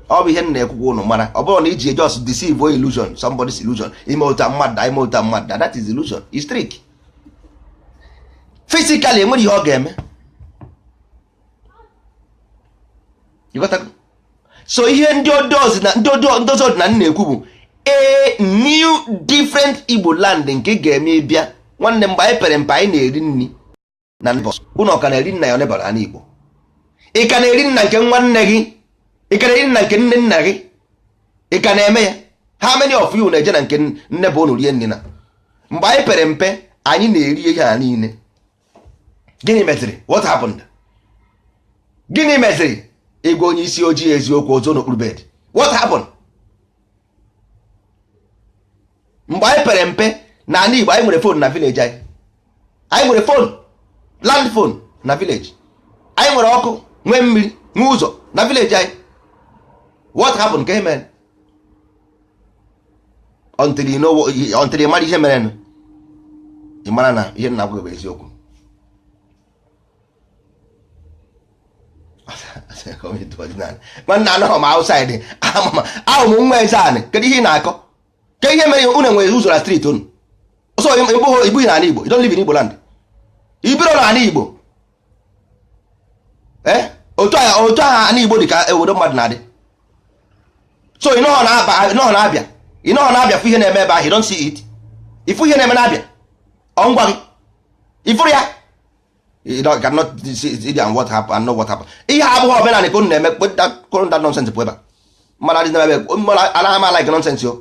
ọ bụ ihe m na-ekwukwa, ụnụ mara, ọ bụrụ na iji just deceive, illusion, somebody's illusion, ime otu mmadụ, ime otu mmadụ, that is illusion, is trick. Physically enwere ihe ọ ga-eme. You got that? So ihe ndị odozi na ndị ndozi ọdịnala na-ekwu bụ a new different Igbo land nke ga-eme ịbịa. Nwanne, mgbe anyị pere mpe, anyị na-eri nri na neighbors. Unu ọ ka na-eri nna ya onebara ala Igbo? Ị ka na-eri nna nke nwanne gị? Ị ka na-eri nna nke nne nna gị? Ị ka na-eme ya? How many of you na-eje na nke nne bụ unu rie nri? Na mgbe anyị pere mpe, anyị na-eri ihe a niile. Gịnị meziri? What happened? Gịnị meziri? Ịgwa onye isi ojii eziokwu, ozo n'okpuru bed. What happened? Mgbe anyị pere mpe na ala Igbo, anyị nwere phone na village anyị. Anyị nwere phone, land phone na village anyị. Nwere ọkụ, nwee mmiri, nwee ụzọ na village anyị. What happened? Ka mere until you know, until you mara ihe mere, ị mara na ihe nna gwa bụ eziokwu. Nwanne, anọghị m outside. Ahụ m nwa eze anị. Kedu ihe ị na-akọ? Ke ihe mere unu enwere ụzọ na street unu? So ibughi n'ala Igbo? You don't live in Igbo land? Ibiro n'ala Igbo? Eh, otu aha ala Igbo dị ka obodo mmadụ na-adị. So ị nọghọ na-abịa, ị nọghọ na-abịa fụ ihe na-eme ebe ahụ. You don't see it. Ịfụ ihe na-eme na-abịa, ọ ngwa gị ịfụrụ ya. You cannot see and what happened and know what happened. Ihe abụghị omenala ka unu na-eme. Kpụrụ that nonsense pụ ebe a. Mmadụ adịghị ebe anaghị m like nonsense. O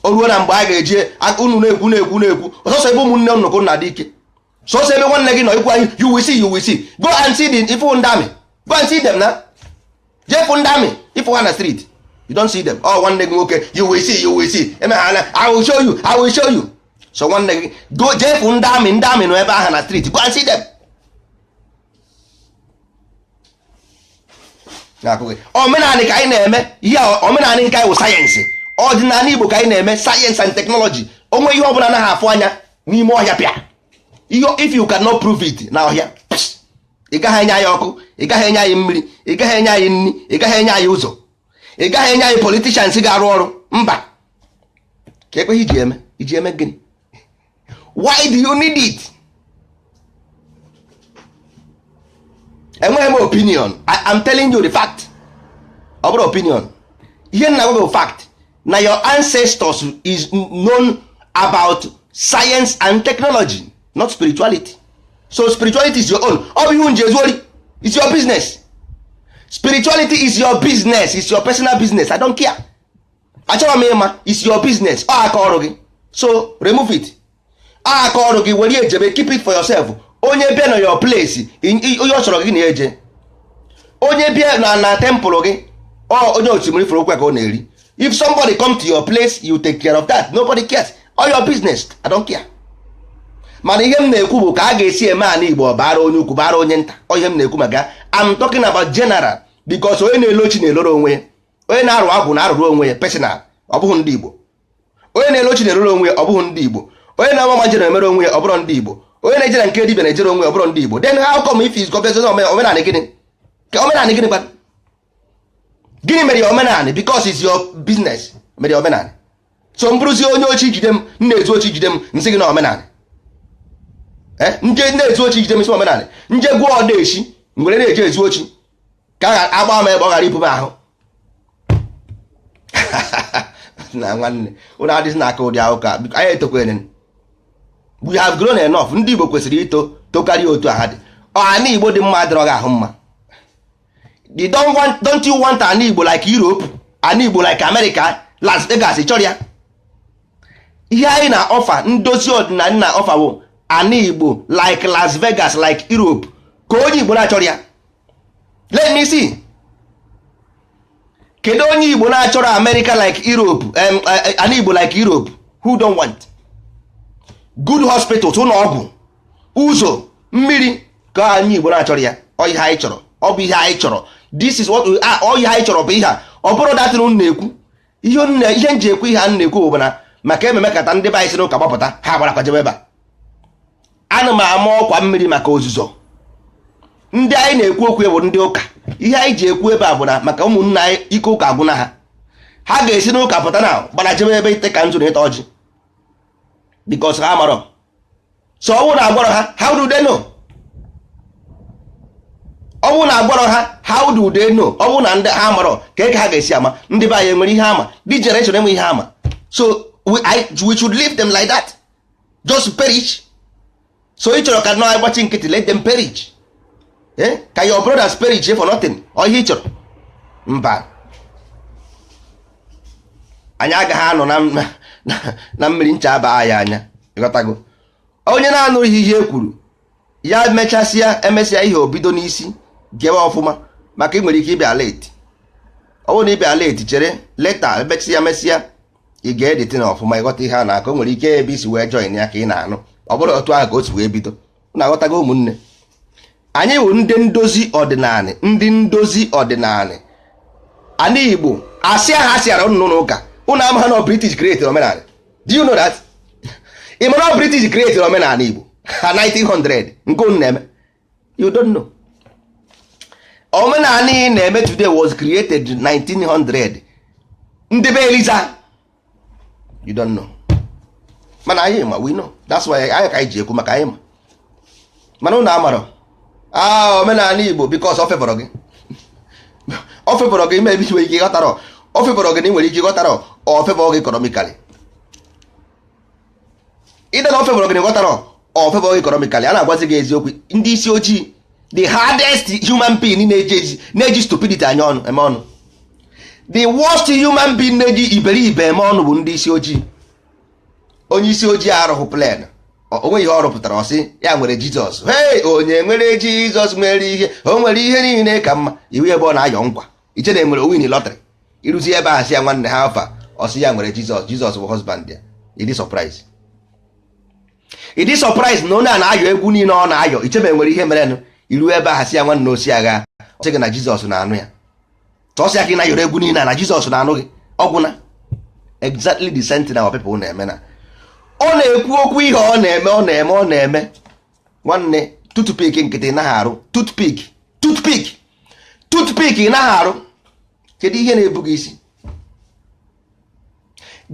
o ruo na mgbe a ga-eji unu na-ekwu na-ekwu na-ekwu ọsọsọ ebe ụmụnne unu ka na-adị ike, sọsọ ebe nwanne gị nọ ikwu anyị. You will see, you will see. Go and see the ifu ndị army. Go and see them na jee fụ ndị army, ifu ha na street. You don't see them. Ọ nwanne gị nwoke, you will see, you will see. Emeghala, I will show you, I will show you. So nwanne gị, go jee fụ ndị army. Ndị army nọ ebe ahụ na street. Go and see them. Omenanị ka anyị na-eme ihe omenanị nke anyị wụ sayensị ọdịnala Igbo ka anyị na-eme, sayensị and technology. Onwe ihe ọbụla anaghị afụ anya n'ime ọhịa pịa ihe. If you cannot prove it na ọhịa, ị gaghị enye anyị ọkụ, ị gaghị enye anyị mmiri, ị gaghị enye anyị nri, ị gaghị enye anyị ụzọ, ị gaghị enye anyị politicians ga-arụ ọrụ. Mba, ka ekweghị iji eme, iji eme gịnị? Why do you need it? Enweghị m opinion. I am telling you the fact. Ọ bụrụ opinion, ihe nna gwa bụ fact na your ancestors is known about science and technology, not spirituality. So spirituality is your own. Ọ bụ ihe nji ezuori. It's your business. Spirituality is your business, it's your personal business. I don't care. Achọrọ m ịma. It's your business. Ọ aka ọrụ gị, so remove it. Ọ aka ọrụ gị, were ejebe. Keep it for yourself. Onye bịa na your place, onye ọ chọrọ gị na-eje. Onye bịa na temple gị, ọ onye osimiri fụrụ okwu ka ọ na-eri. If somebody come to your place, you take care of that. Nobody cares. All your business, I don't care. Mana ihe m na-ekwu bụ ka a ga-esi eme ala Igbo ọ bara onye ukwu, bara onye nta. Ọ ihe m na-ekwu maka. I'm talking about general, because onye na-elo chi na-eloro onwe ya, onye na-arụ agwụ na-arụrụ onwe ya personal, ọ bụghị ndị Igbo. Onye na-elo chi na-eroro onwe ya, ọ bụghị ndị Igbo. Onye na-ama ma nje na-emere onwe ya, ọ bụrụ ndị Igbo. Onye na-eje na nke dibịa na-ejere onwe ya, ọ bụrụ ndị Igbo. Then how come if is gọbịa omenala gịnị? Ka omenala gịnị kwa? Gịnị mere ya omenala? Because it's your business mere ya omenala. So m bụrụzie onye ochi jide m, m na-ezu ochi jide m, nsị gị na omenala. Nje na-ezu ochi jide m, isi omenala. Nje gwuo ọdaechi nwere na-eje ezu ochi ka a agba m ebe ọ ghara ibu m ahụ. Na nwanne, ụnụ adịghị n'aka ụdị ahụ ka anyị etokwere. We have grown enough. Ndị Igbo kwesịrị ito tokarịa otu a ha dị. Ọha Igbo dị mma adịrọ gị ahụ mma. You don't want, don't you want an Igbo like Europe, an Igbo like America, Las Vegas? Chọrọ ya. Ihe anyị na-ọfa ndozi ọdịnala na-ọfa bụ Ana Igbo like Las Vegas, like Europe, ka onye Igbo na-achọrọ ya. Let me see, kedu onye Igbo na-achọrọ America like Europe, ana Igbo like Europe? Who don't want good hospitals, ụlọ ọgwụ, ụzọ, mmiri? Ka anyị Igbo na-achọrọ ya. Ọ ihe anyị chọrọ, ọ bụ ihe anyị chọrọ. This is what we are. Ọ ihe anyị chọrọ bụ ihe a. Ọ bụrụ datin unu na-ekwu ihe unu ihe nji ekwu, ihe a na-ekwu bụ na maka ememe kata ndị be anyị si n'ụka gbapụta, ha gbara kwajebe ebe a. Ana m ama ọkwa mmiri maka ozuzo. Ndị anyị na-ekwu okwu bụ ndị ụka. Ihe anyị ji ekwu ebe a bụ na maka ụmụnna anyị, ike ụka agwụna ha. Ha ga-esi n'ụka pụta na gbara jebe ebe ite ka nzu na ịta ọjị, because ha marọ. So ọnwụ na agwarọ ha, how do they know? Ọnwụ na agwarọ ha, how do they know? Ọnwụ na ndị ha marọ ka eke ha ga-esi ama. Ndị be anyị enwere ihe ama? The generation enwe ihe ama. So we should leave them like that, just perish. So ị chọrọ ka nọ agbachi nkịtị, let them perish, eh? Ka your brothers perish for nothing? Ọ ihe ị chọrọ? Mba, anyị agaghị anọ na mmiri ncha aba anyị anya. Ịghọtago? Onye na-anụghị ihe e kwuru ya, mechasịa, emesịa ihe obido n'isi gewe ọfụma, maka ị nwere ike ịbịa late. Ọ bụrụ na ịbịa late, chere later, emesịa mesịa, ị ga-edite na ọfụma, ịghọta ihe a na-akọ. Nwere ike ebe isi wee join ya ka ị na-anụ, ọ bụrụ otu ahụ ka o si wee bido. Na-aghọtago, ụmụnne? Anyị bụ ndị ndozi ọdịnala, ndị ndozi ọdịnala ana Igbo. Asị ahụ asịara ụnụ n'ụka, ụnụ ama ha na British created omenala. Do you know that? Ị mara British created omenala Igbo ha 1900 nke unu na-eme? You don't know. Omenala ị na-eme today was created 1900, ndị be Eliza. You don't know, mana anyị ma. We know. That's why anyị ka anyị ji ekwu, maka anyị ma. Mana ụnụ amarọ ah omenala Igbo, because ọ favourọ gị, ọ favourọ gị ime ebe nwere ike ịghọtara. Ọ favourọ gị na ị nwere ike ịghọtara. Ọ favour gị economically. Ịda na ọ favourọ gị na ịghọtara, ọ favour gị economically. A na-agwazi gị eziokwu. Ndị isi ojii, the hardest human being na-eji stupidity anya ọnụ eme ọnụ, the worst human being na-eji iberibe eme ọnụ bụ ndị isi ojii. Onye isi ojii arụghị plan, onwe ihe ọ rụpụtara. Ọ sị ya nwere Jizọs. Hey, onye nwere Jizọs nwere ihe, o nwere ihe niile ka mma. Iwu ebe ọ na-ayọ nkwa iche na enwere win lottery. Ịrụzi ebe ahụ, sị ya, "Nwanne ha afa?" Ọ sị ya nwere Jizọs. Jizọs bụ husband ya. Ịdị surprise, ịdị surprise na onye a na-ayọ egwu niile ọ na-ayọ ichebe nwere ihe merenụ. Iru ebe ahụ, sị ya, "Nwanne, osi agha." Ọ sị gị na Jizọs na-anụ ya. Tọsị ya ka ị na-ayọrọ egwu niile a na Jizọs na-anụ gị. Ọgwụ na exactly the same thing our people na-eme. Na ọ na-ekwu okwu ihe ọ na-eme, ọ na-eme, ọ na-eme. Nwanne, toothpick nkịtị naghị arụ toothpick, toothpick, toothpick ị naghị arụ. Kedu ihe na-ebu gị isi?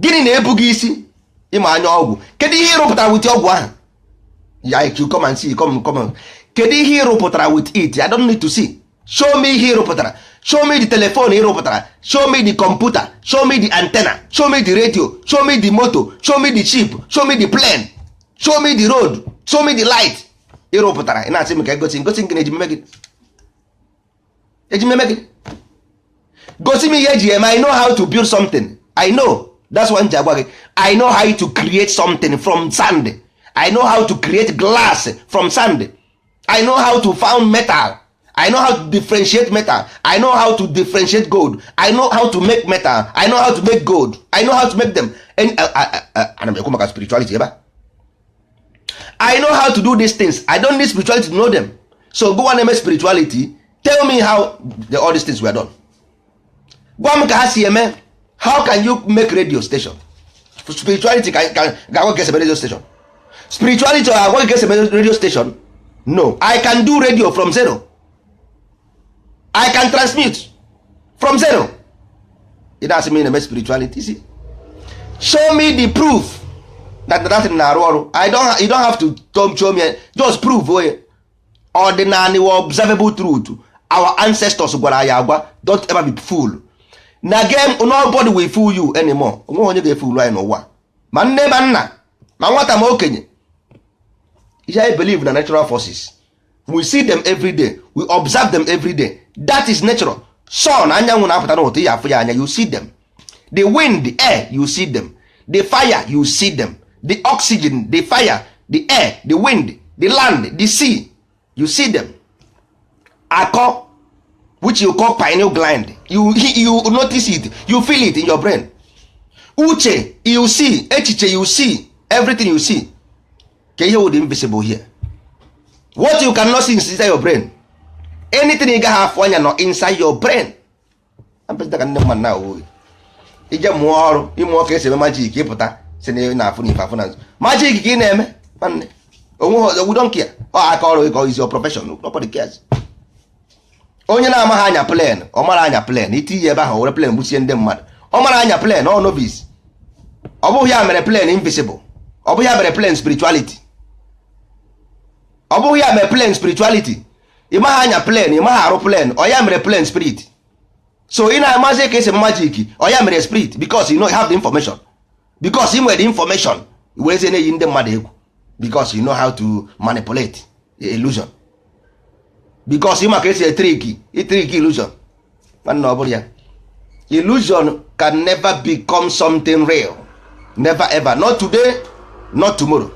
Gịnị na-ebu gị isi? Ịma anya ọgwụ. Kedu ihe ị rụpụtara with ọgwụ ahụ? Ya, you come and see, come, come. Kedu ihe ị rụpụtara with it? I don't need to see. Show me ihe ị rụpụtara. Show me the telephone ị rụpụtara. Show me the computer. Show me the antenna. Show me the radio. Show me the motor. Show me the ship. Show me the plane. Show me the road. Show me the light ị rụpụtara. Ị na-asị m ka egosi ngosi nke na-eji mmeme gị, eji mmeme gị. Gosi m ihe eji eme. I know how to build something. I know. That's why m ji agwa gị, I know how to create something from sand. I know how to create glass from sand. I know how to found metal. I know how to differentiate metal. I know how to differentiate gold. I know how to make metal. I know how to make gold. I know how to make them. Ana m ekwu maka spirituality ebe a. I know how to do these things. I don't need spirituality to know them. So go and eme spirituality, tell me how all these things were done. Gwa m ka ha si eme. How can you make radio station? Spirituality ga-agwa ka esi eme radio station? Spirituality ga-agwa gị ka esi eme radio station? No. I can do radio from zero. I can transmute from zero. Ị na-asị m ị na-eme spirituality. See, show me the proof that that thing na-arụ ọrụ. I don't, you don't have to show me, just prove. Onye ọdịnala wa observable truth our ancestors gwara anyị agwa. Don't ever be fool na game. Nobody will fool you anymore. Onweghị onye ga-efoolu anyị n'ụwa, ma nne, ma nna, ma nwata, ma okenye. Ihe I believe na natural forces, we see them every day, we observe them every day. That is natural. Sun, anyanwụ na-apụta n'ụtụ ya, afụ ya anya. You see them. The wind, the air, you see them. The fire, you see them. The oxygen, the fire. the air, the wind, the land, the sea. You see them. Akọ, which you call pineal gland, you notice it, you feel it in your brain. Uche, you see. Echiche, you see. Everything you see. Ka ihe wụ the invisible here, what you cannot see inside your brain. Anything ị gaghị afụ anya nọ inside your brain. Ka ndị mmadụ na-awụ ije mụọ ọrụ, ịmụọ ka esi eme magic, ịpụta si na ị na-afụ na ife afụ na nzu magic ka ị na-eme. Nwanne, onwe we don't care. Ọ aka ọrụ gị is your profession, nobody cares. Onye na-amaghị anya plane, ọ mara anya plane, itinye ebe ahụ, were plane gbusie ndị mmadụ. Ọ mara anya plane, ọ novice. Ọ bụghị ya mere plane invisible. Ọ bụghị ya mere plane spirituality. Ọ bụghị ya mere plane spirituality. Ị maghị anya plane, ị maghị arụ plane, ọ ya mere plane spirit. So ị na-amazi ka esi magic, ọ ya mere spirit, because you know, you have the information, because ị nwere the information, werezie na-eyi ndị mmadụ egwu, because you know how to manipulate the illusion, because ị ma ka esi e-trick, i-trick illusion. Nwanne, ọ bụrụ ya, illusion can never become something real. Never ever. Not today, not tomorrow.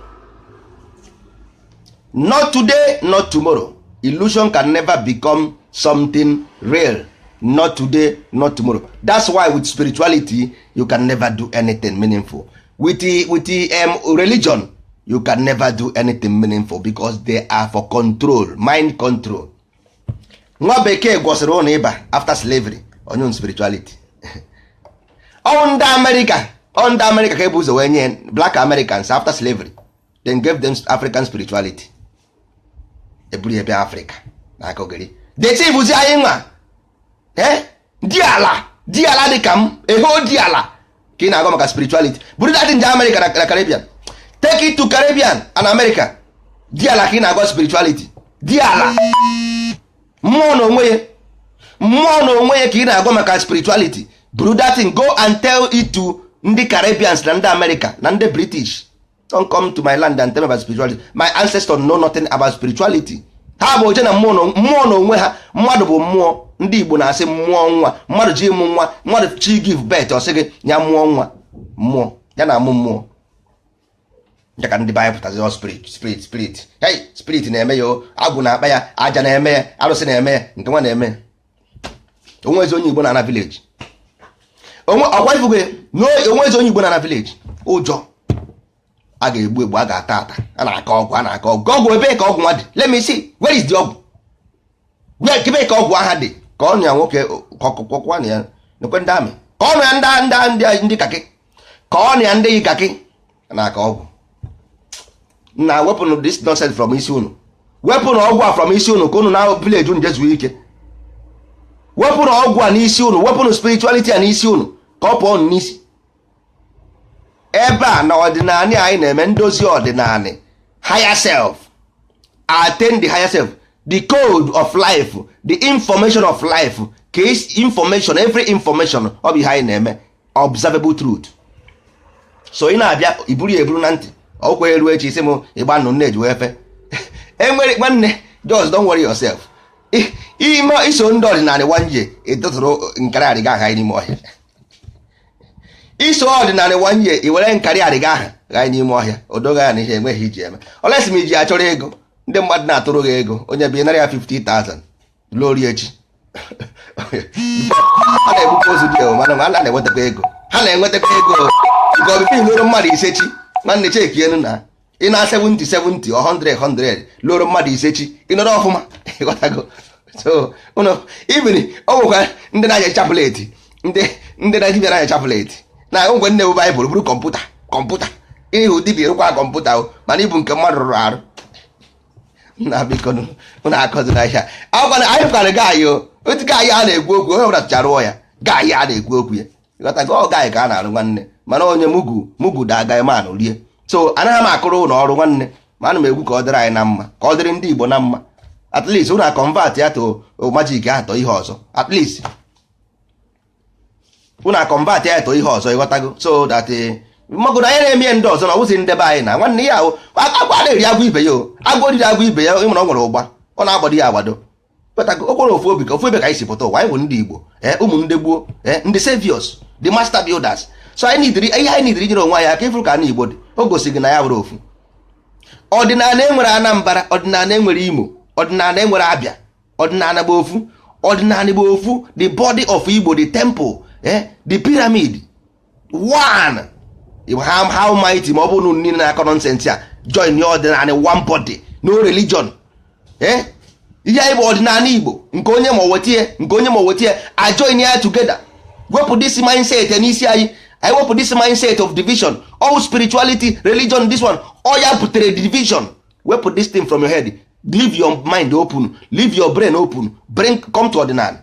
Not today, not tomorrow. Illusion can never become something real. Not today, not tomorrow. That's why with spirituality you can never do anything meaningful. With the religion you can never do anything meaningful, because they are for control, mind control. Nwa bekee gwọsịrị ụnụ ịba after slavery, onye spirituality. Ọ ndị Amerịka, ọ ndị Amerịka ka ebu ụzọ wee nye black Americans after slavery, then gave them African spirituality. Eburu ya bịa Afrịka na akọgịrị detibuzi anyị nwa di ala, di ala dị ka m eho di ala ka ị na-agwa maka spirituality. Buru that nje America na Caribbean. Take it to Caribbean and America. Di ala ka ị na-agwa spirituality. Di ala, mmụọ na onwe ya, mmụọ na onwe ya ka ị na-agwa maka spirituality. Buru that thing, go and tell it to ndị Caribbeans na ndị America na ndị British. Don't come to my land and tell me about spirituality. My ancestors know nothing about spirituality. Ha bụ oje na mmụọ na onwe ha. Mmadụ bụ mmụọ. Ndị Igbo na-asị mmụọ nwa. Mmadụ ji ịmụ nwa, mmadụ chi give birth, ọ sị gị ya mụọ nwa, mmụọ ya na-amụ mmụọ ya. Ka ndị be anyị pụtazi, ọ spirit, spirit, spirit. Hey, spirit na-eme ya o, agwụ na-akpa ya, aja na-eme ya, arụsị na-eme ya, nke nwa na-eme ya. Onwezi onye Igbo na-ana village onwe ọkwa ifugo ya onwezi onye Igbo na-ana village. Ụjọ a ga-egbu egbu, a ga-ata ata, a na-akọ ọgwụ, a na-akọ ọgwụ. Ọgwụ ebee ka ọgwụ nwa dị? Let me see, where is the ọgwụ? Where, ebe ka ọgwụ aha dị? Ka ọnụ ya nwoke kọkwa na ya nekwe ndị amị, ka ọnụ ya ndị kakị, ka ọnụ ya ndị yi kakị na-akọ ọgwụ. Na wepụnụ this nonsense from isi unu. Wepụnụ ọgwụ a from isi unu, ka unu na village unu jezuo ike. Wepụnụ ọgwụ a n'isi unu, wepụnụ spirituality a n'isi unu, ka ọ pụọ unu n'isi. Ebe a na ọdịnala anyị na-eme ndozi ọdịnala, higher self, attain the higher self, the code of life, the information of life, case information, every information. Ọ bụ ihe anyị na-eme, observable truth. So ị na-abịa iburu ya eburu na ntị, ọkwa eru echi isi m ịgba nnụ nne ji wee fe enwere. Nwanne, just don't worry yourself. Ime iso ndị ọdịnala one year, ịtụtụrụ nkarị arịga aha n'ime ọhịa. Iso ọdịnala one year, i were nkarị arịga aha gaa n'ime ọhịa. Odoga ya na ihe enweghị iji eme olesi ma iji achọrọ ego. Ndị mmadụ na-atụrụ gị ego, onye bi nara ya 50,000 lori echi, a na-egbukwa ozu dị mana a na-enwetakwa ego, ha na-enwetakwa ego nke ọbịbịa loro mmadụ ise chi. Nwanne, cheki enu na ị na 70 70 or 100 100 loro mmadụ ise chi, ị nọrọ ọfụma. Ịghọtago? So ụnụ even ọ nwekwa ndị na-anya chaplet, ndị na-dibịa na-anya chaplet na ngwe nne bụ baịbụl bụrụ kọmputa, kọmputa ịhụ dibịa rụkwa kọmputa o, mana ibu nke mmadụ rụrụ arụ na biko ụnụ akọzina ihe a. Anyị fụkwara gaayị o, otu gaayị a na-ekwu okwu, onye ọbụla tụchara rụọ ya. Gaayị a na-ekwu okwu ya, ịghọtago? Ọ gaayị ka a na-arụ, nwanne, mana onye mugu mugu da agaghị manụ rie. So anaghị m akụrụ ụlọ ọrụ, nwanne, ma ana m egwu ka ọ dịrị anyị na mma, ka ọ dịrị ndị Igbo na mma. At least ụnụ convert ya to magic atọ ihe ọzọ. At least ụnụ convert ya to ihe ọzọ, ịghọtago? So that mmago na anyị na-eme ihe ndị ọzọ na ọwụzi ndebe anyị na nwanne ya ahụ. Agwọ a na-eri agwọ ibe ya o, agwọ riri agwọ ibe ya, ịmara ọ nwere ụgba, ọ na-agbado ya agbado. Pụtago o kwere ofu obi ka ofu ebe ka anyị si pụta ụwa. Anyị bụ ndị Igbo, ụmụ ndị gboo, ndị saviors, the master builders. So anyị nidiri ihe, anyị nidiri nyere onwe anyị aka. Ịfụrụ ka anyị Igbo dị, o gosi gị na ya bụrụ ofu. Ọdịnala enwere Anambra, ọdịnala enwere Imo, ọdịnala enwere Abịa, ọdịnala bụ ofu, ọdịnala bụ ofu. The body of Igbo, the temple, the pyramid one. How mighty ma ọ bụrụ na niile na-akọ nonsense a join your ọdịnala, one body, no religion. Ihe anyị bụ ọdịnala Igbo, nke onye ma wetie, nke onye ma wetie, a join ya together. Wepụ this mindset n'isi anyị. Anyị wepụ this mindset of division, all spirituality, religion, this one, all ya butere division. Wepụ this thing from your head. Leave your mind open, leave your brain open. Bring come to ọdịnala.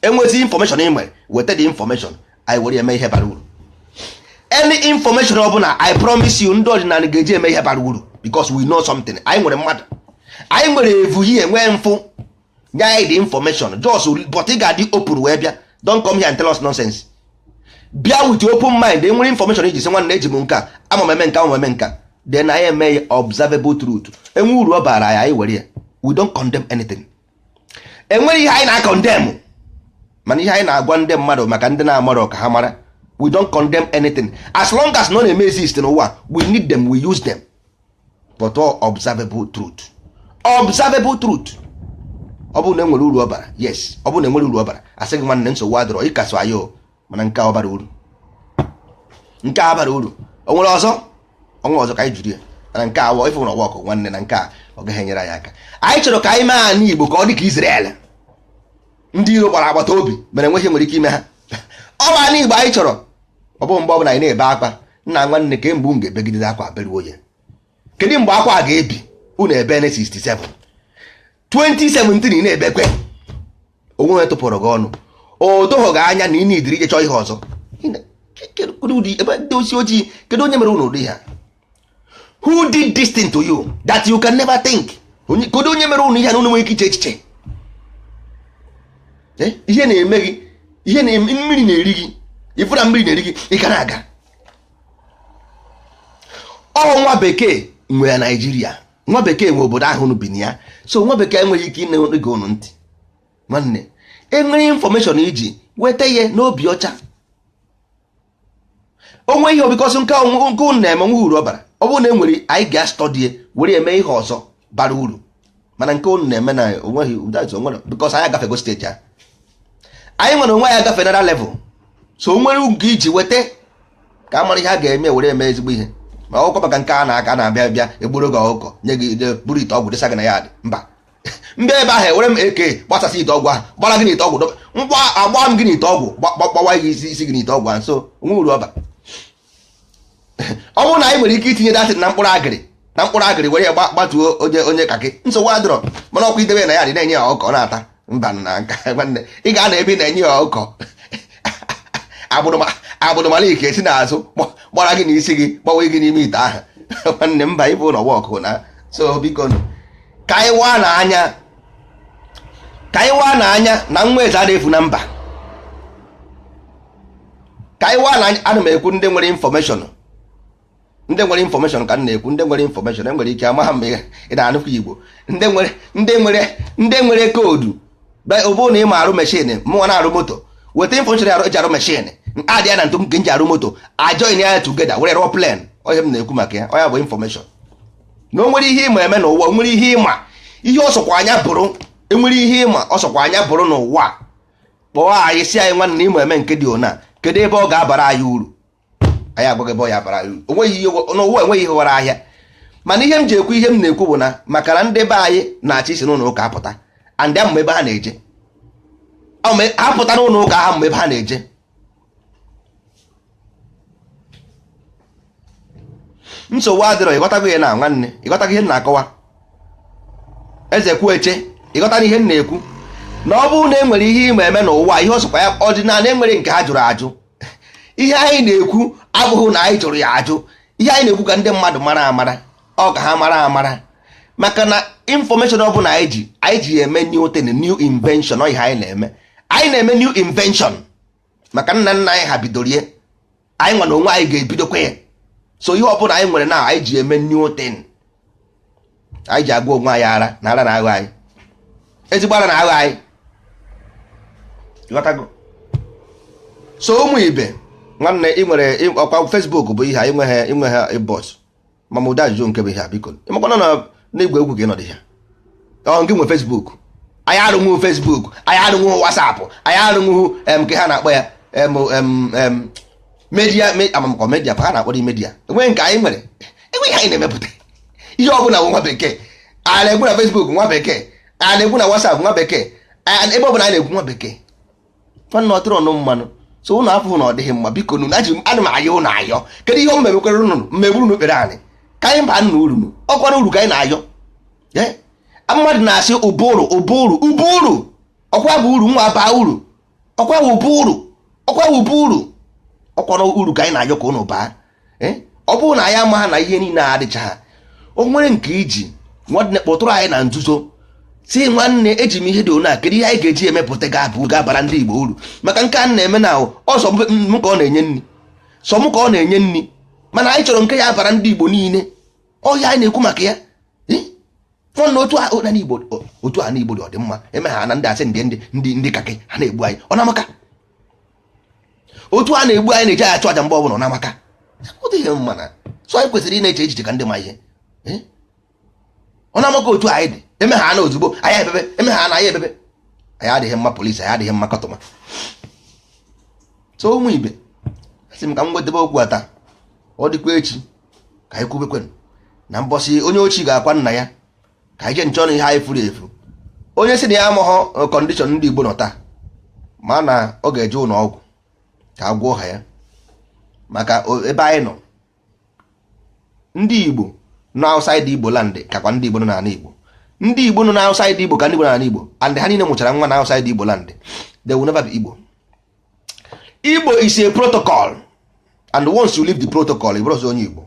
Enwezi information ị nwere, weta the information, anyị were eme ihe bara uru. Any information ọbụla, I promise you, ndị ọdịnala ga-eji eme ihe bara uru, because we know something. Anyị nwere mmadụ, anyị nwere evu ihe nwee mfụ nye anyị the information just. But ị ga-adị open wee bịa. Don't come here and tell us nonsense. Bịa with open mind. Enwere information iji sị, "Nwanne, eji m nka, ama m eme nka, ama m eme nka," then anyị eme ya observable truth. Enwe uru ọ bara anyị, anyị were ya. We don't condemn anything. Enwere ihe anyị na-condemn, mana ihe anyị na-agwa ndị mmadụ maka ndị na-amarọ ka ha mara. We don't condemn anything. As long as nọ na-eme exist n'ụwa, we need them, we use them, but all observable truth, observable truth. Ọ bụrụ na enwere uru ọ bara, yes. Ọ bụrụ na enwere uru ọ bara, asị gị, "Nwanne, nsogbu adịrọ, ịkasụ anyị o." Mana nke a ọ bara uru, nke a bara uru, o nwere ọzọ, o nwere ọzọ ka anyị jiri ya. Mana nke a wọ ịfụ na ọwa ọkụ, nwanne, na nke a ọ gaghị enyere anyị aka. Anyị chọrọ ka anyị mee ala Igbo ka ọ dị ka Israel. Ndị iro gbara agbata obi mere enweghị nwere ike ime ha. Ọ bụ ala Igbo anyị chọrọ. Ọ bụ mgbe ọ bụla anyị na-ebe akwa, nna, nwanne, ka mgbe unu ga-ebegidere akwa beruo ya? Kedu mgbe akwa a ga-ebi? Unu ebe na 67 2017 na-ebekwe onwe onye tụpụrụ gị ọnụ, o doghị gị anya na ị na-idiri ije chọọ ihe ọzọ. Ebe ndị osi ojii, kedu onye mere unu ụdị ha? Who did this thing to you that you can never think? Kedu onye mere unu ihe na unu nwere ike iche echiche? Ihe na-eme gị, ihe na mmiri na-eri gị, ịfụ na mmiri na-eri gị, ị ga na-aga. Ọ nwa bekee nwe Naijiria, nwa bekee nwe obodo ahụ unu bi na ya. So nwa bekee enweghị ike ine ige unu ntị. Nwanne, enwere information iji weta ya n'obi ọcha, onwe ihe obikọsị nke nke unu na-eme nwe uru ọ bara. Ọ bụrụ na e nwere, anyị ga-astọdie were eme ihe ọzọ bara uru. Mana nke unu na-eme na onweghị, that's onwere, because anyị agafego stage a. Anyị nwere onwe anyị agafe nara level. So o nwere nke iji weta ka a mara ihe a ga-eme were eme ezigbo ihe. Ma ọkụkọ maka nke a na-aka na-abịa bịa egburu gị ọkụkọ nye gị, buru ite ọgwụ dịsa gị na ya dị mba. Mbịa ebe ahụ, ewere m eke gbasasị ite ọgwụ ahụ, gbara gị n'ite ọgwụ, ngwa, agba m gị n'ite ọgwụ, gbawa gị isi isi gị n'ite ọgwụ ahụ. So onwe uru ọba. Ọ bụrụ na anyị nwere ike itinye datin na mkpụrụ agịrị, na mkpụrụ agịrị, were ya gbatuo onye onye ka gị, nsogbu adịrọ. Mana ọkwa idebe na ya dị na-enye ya ọkụkọ na-ata, mba. Na nka, nwanne, ị ga-ana ebe ị na-enye ya ọkụkọ, agbụrụmala ike esi n'azụ gbara gị n'isi gị, gbawe gị n'ime ite ahụ. Nwanne, mba, ịbụ na ọgba ọkụ na. So biko nụ, ka anyị waa n'anya, ka anyị waa n'anya na nwa eze adịghị efu na mba. Ka anyị waa n'anya. Ana m ekwu ndị nwere information, ndị nwere information ka m na-ekwu. Ndị nwere information, enwere ike ama ha mgbe ị na-anụkwa Igbo. Ndị nwere, ndị nwere, ndị nwere code. Ọ bụrụ na ị ma arụ machine, mụnwa na-arụ moto, weta information arụ eji arụ machine, adị ya na ntụ nke nji arụ moto, ajoin ya together were rụọ plane. Onye m na-ekwu maka ya, onye bụ information na o nwere ihe ịma eme n'ụwa, o nwere ihe ịma, ihe ọsọkwa anya bụrụ, enwere ihe ịma ọsọkwa anya bụrụ n'ụwa, kpọọ anyị, si anyị, "Nwanne, ịma eme nke dị ona, kedu ebe ọ ga-abara anyị uru?" Anyị agwaghị ebe ọ ya abara anyị uru. Onweghị ihe n'ụwa, enweghị ihe ghọrọ ahịa. Mana ihe m ji ekwu ihe m na-ekwu bụ na maka na ndị be anyị na-achọ isi n'ụlọ ụka apụta, and ama ebe ha na-eje ha pụta n'ụlọ ụka ha, mgbe ebe ha na-eje. Nsogbu adịrọ. Ịghọtago ihe na, nwanne, ịghọtago ihe m na-akọwa? Eze kwuo eche, ịghọtara ihe m na-ekwu? Na ọ bụrụ na e nwere ihe ịma eme n'ụwa, ihe ọsọkwa ya ọdịnala, enwere nke ha jụrụ ajụ. Ihe anyị na-ekwu abụghị na anyị jụrụ ya ajụ. Ihe anyị na-ekwu ka ndị mmadụ mara amara, ọ ka ha mara amara, maka na information ọ bụla anyị ji eme new thing, new invention. Ọ ihe anyị na-eme, anyị na-eme new invention maka nna nna anyị ha bidoro ya, anyị nwa na onwe anyị ga-ebidokwa ya. So ihe ọ bụla anyị nwere na anyị ji eme new thing, anyị ji agwa onwe anyị ara na ara na-aghọ anyị, ezigbo ara na-aghọ anyị. Ịghọtago? So ụmụ ibe, nwanne, ị nwere ọkwa Facebook bụ ihe anyị nweghị, inweghị inbox. Ma m ụdị ajụjụ nke bụ ihe a, biko, ịmakwana na n'igwe egwu ka ị nọdụ ya. Ọ nke nwe Facebook, anyị arụnwuhu Facebook, anyị arụnwuhu WhatsApp, anyị arụnwuhu em nke ha na-akpọ ya em em em media, amamkọ media ha na-akpọ dị media. Enweghị nke anyị nwere, enweghị anyị na-emepụta ihe ọ bụla bụ nwa bekee. A na-ekwu na Facebook nwa bekee, a na-ekwu na WhatsApp nwa bekee, ebe ọ bụla a na-ekwu nwa bekee. Nwanne, ọ tụrụ ọnụ mmanụ so ụnụ afụhụ na ọ dịghị mma. Biko nụ, aji ana m ayọ ụnụ ayọ. Kedu ihe ọ mmebekwere ụnụ mmegburu unu kpere anyị ka anyị baa nna uru? Ọkwara uru ka anyị na-ayọ. Mmadụ na-asị ụbụrụ, ụbụrụ, ụbụrụ, ọkwa bụ uru nwa baa uru, ọkwa bụ ụbụrụ, ọkwa bụ ụbụrụ, ọkwara uru ka anyị na-ayọ ka ụnụ baa. Ọ bụrụ na anyị ama na ihe niile adịcha ha, o nwere nke iji nwanne kpọtụrụ anyị na nzuzo, si nwanne, eji m ihe dị one a, kedu ihe anyị ga-eji emepụta ga-abụ ga-abara ndị Igbo uru? Maka nke a na-eme na ọsọ m ka ọ na-enye nri, sọ m ka ọ na-enye nri, mana anyị chọrọ nke ya abara ndị Igbo niile. Ọhịa anyị na-ekwu maka ya, nwanne, otu a na Igbo, otu a na Igbo dị, ọ dị mma eme ha na ndị asị ndị ndị ndị ndị kakị ha na-egbu anyị. Ọ na-amaka otu a na-egbu anyị, na-eji achụ aja mgbe ọbụla. Ọ na-amaka, ọ dịghị mma na so anyị kwesịrị ị na-eche echiche ka ndị ma ihe. Ọ na-amaka otu anyị dị, eme ha na ozugbo anyị ebebe, eme ha na anyị ebebe. Anyị adịghị mma polisi, anyị adịghị mma kọtụma. So ụmụ ibe, asị m ka m nwetebe okwu a taa. Ọ dịkwa echi ka anyị kwubekwenụ na mbọsị onye ochi ga-akwa nna ya, ka anyị jee nchọ na ihe anyị furu efu. Onye si na ya amaghọ condition ndị Igbo nọ taa, ma na ọ ga-eje ụlọ ọgwụ ka a gwọọ ha ya, maka ebe anyị nọ, ndị Igbo nọ outside Igbo land kakwa ndị Igbo nọ n'ala Igbo. Ndị Igbo nọ na outside Igbo ka ndị Igbo nọ n'ala Igbo, and ha niile mụchara nwa na outside Igbo land. They will never be Igbo. Igbo is a protocol, and once you leave the protocol, you bụrụ onye Igbo.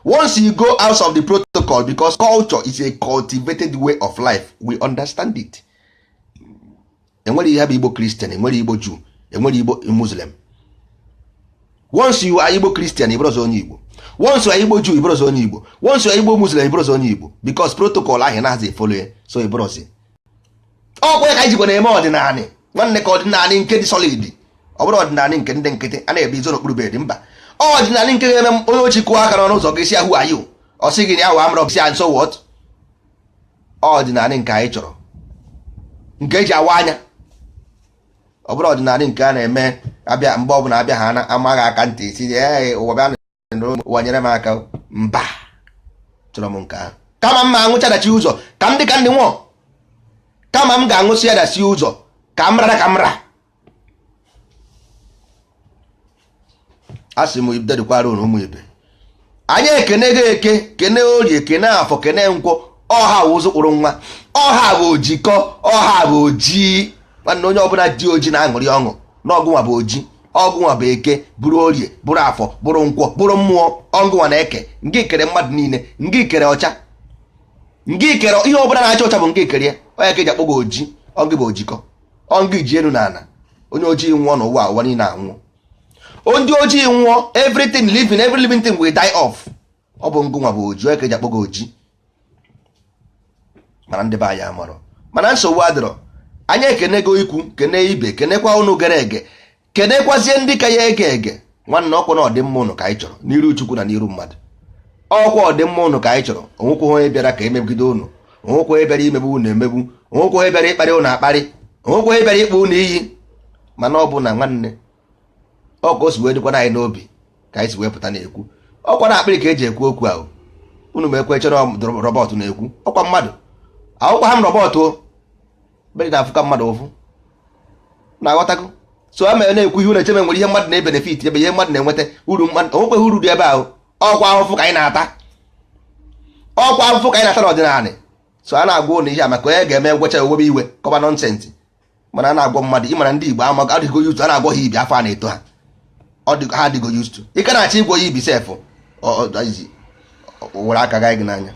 Once you go out of the protocol, because culture is a cultivated way of life, we understand it. Enwere ihe bụ Igbo Christian, enwere Igbo Jew, enwere Igbo Muslim. Once you are Igbo Christian, ị bụrụ onye Igbo. Once you are Igbo Jew, ị bụrụ onye Igbo. Once you are Igbo Muslim, ị bụrụ onye Igbo, because protocol ahụ na-ahazi efolo ya. So ị bụrụzi ọkwa ya ka anyị jikwa na-eme ọdịnala, nwanne, ka ọdịnala nke dị solid. Ọ bụrụ ọdịnala nke ndị nkịtị a na-ebe izo n'okpuru bed, mba. Ọdịnala nke ga-eme onye ochi kụọ aka n'ọnụ ụzọ gị, si ahụ ayụ, ọ sị gị na ahụ amụrụ si, so what? Ọdịnala nke anyị chọrọ, nke eji awa anya. Ọ bụrụ ọdịnala nke a na-eme abịa mgbe ọbụla abịa ha na amaghị aka ntị si, ee, ụwa bịa, ụwa nyere m aka. Mba, chọrọ m nke ahụ. Kama m ma aṅụchadachi ụzọ ka m dị ka ndị nwụọ, kama m ga-aṅụsị ya dasi ụzọ ka m rara ka m ra. A sị m dedịkwara unu, ụmụ ibe anyị, ekene gị eke, kene orie, kene afọ, kene nkwọ. Ọha bụ ụzụ kpụrụ nwa, ọha bụ ojikọ, ọha bụ ojii. Nwanne, onye ọbụla dị oji na-aṅụrị ọṅụ na ọgụnwa bụ oji, ọgụnwa bụ eke, bụrụ orie, bụrụ afọ, bụrụ nkwọ, bụrụ mmụọ. Ọgụnwa na-eke ngị kere mmadụ niile, ngị kere ọcha, ngị kere ihe ọbụla na-acha ọcha bụ ngị kere ya. Onye ka eji akpọ gị oji, ọgị bụ ojikọ, ọngị ji elu na ala. Onye ojii nwụọ n'ụwa, ụwa niile anwụọ. Ndị ojii nwụọ, everything living, every living thing will die off. Ọ bụ ngụnwa bụ oji, onye ka eji akpọ gị oji. Mana ndị be anyị amarọ, mana nsogbu adịrọ. Anyị ekenego ikwu, kene ibe, kenekwa unu gere ege, kenekwazie ndị ka ya ege ege. Nwanne, ọkwa na ọdịmma ụnụ ka anyị chọrọ n'iru Chukwu na n'iru mmadụ. Ọkwa ọdịmma ụnụ ka anyị chọrọ. Onwekwa onye bịara ka emegide ụnụ, onwekwa onye bịara imegbu ụnụ emegbu, onwekwa onye bịara ịkparị ụnụ akparị, onwekwa onye bịara ịkpọ ụnụ iyi. Mana ọ bụ na nwanne, ọ ka o si wee dịkwana anyị n'obi ka anyị si wee pụta na-ekwu. Ọkwa na akpịrị ka eji ekwu okwu ahụ. Unu ma ekwe chere robot na-ekwu. Ọkwa mmadụ ahụkwa ha m robot o bere na-afụka mmadụ ụfụ na-aghọtago. So a mere na-ekwu ihe unu echebe nwere ihe mmadụ na-ebenefit ebe ihe mmadụ na-enweta uru. Mmadụ onwekweghị uru dị ebe ahụ. Ọkwa ahụfụ ka anyị na-ata, ọkwa ahụfụ ka anyị na-ata n'ọdịnala. So a na-agwa ụnụ ihe a maka onye ga-eme ngwecha owebe iwe kọba nonsense. Mana a na-agwọ mmadụ, ịmara ndị Igbo ama adịgo used to. A na-agwọ ha ibi afọ a na-eto ha, ha adịgo used to. Ị ka na-achọ ịgwọ ya ibi sef, were aka gaa gị n'anya.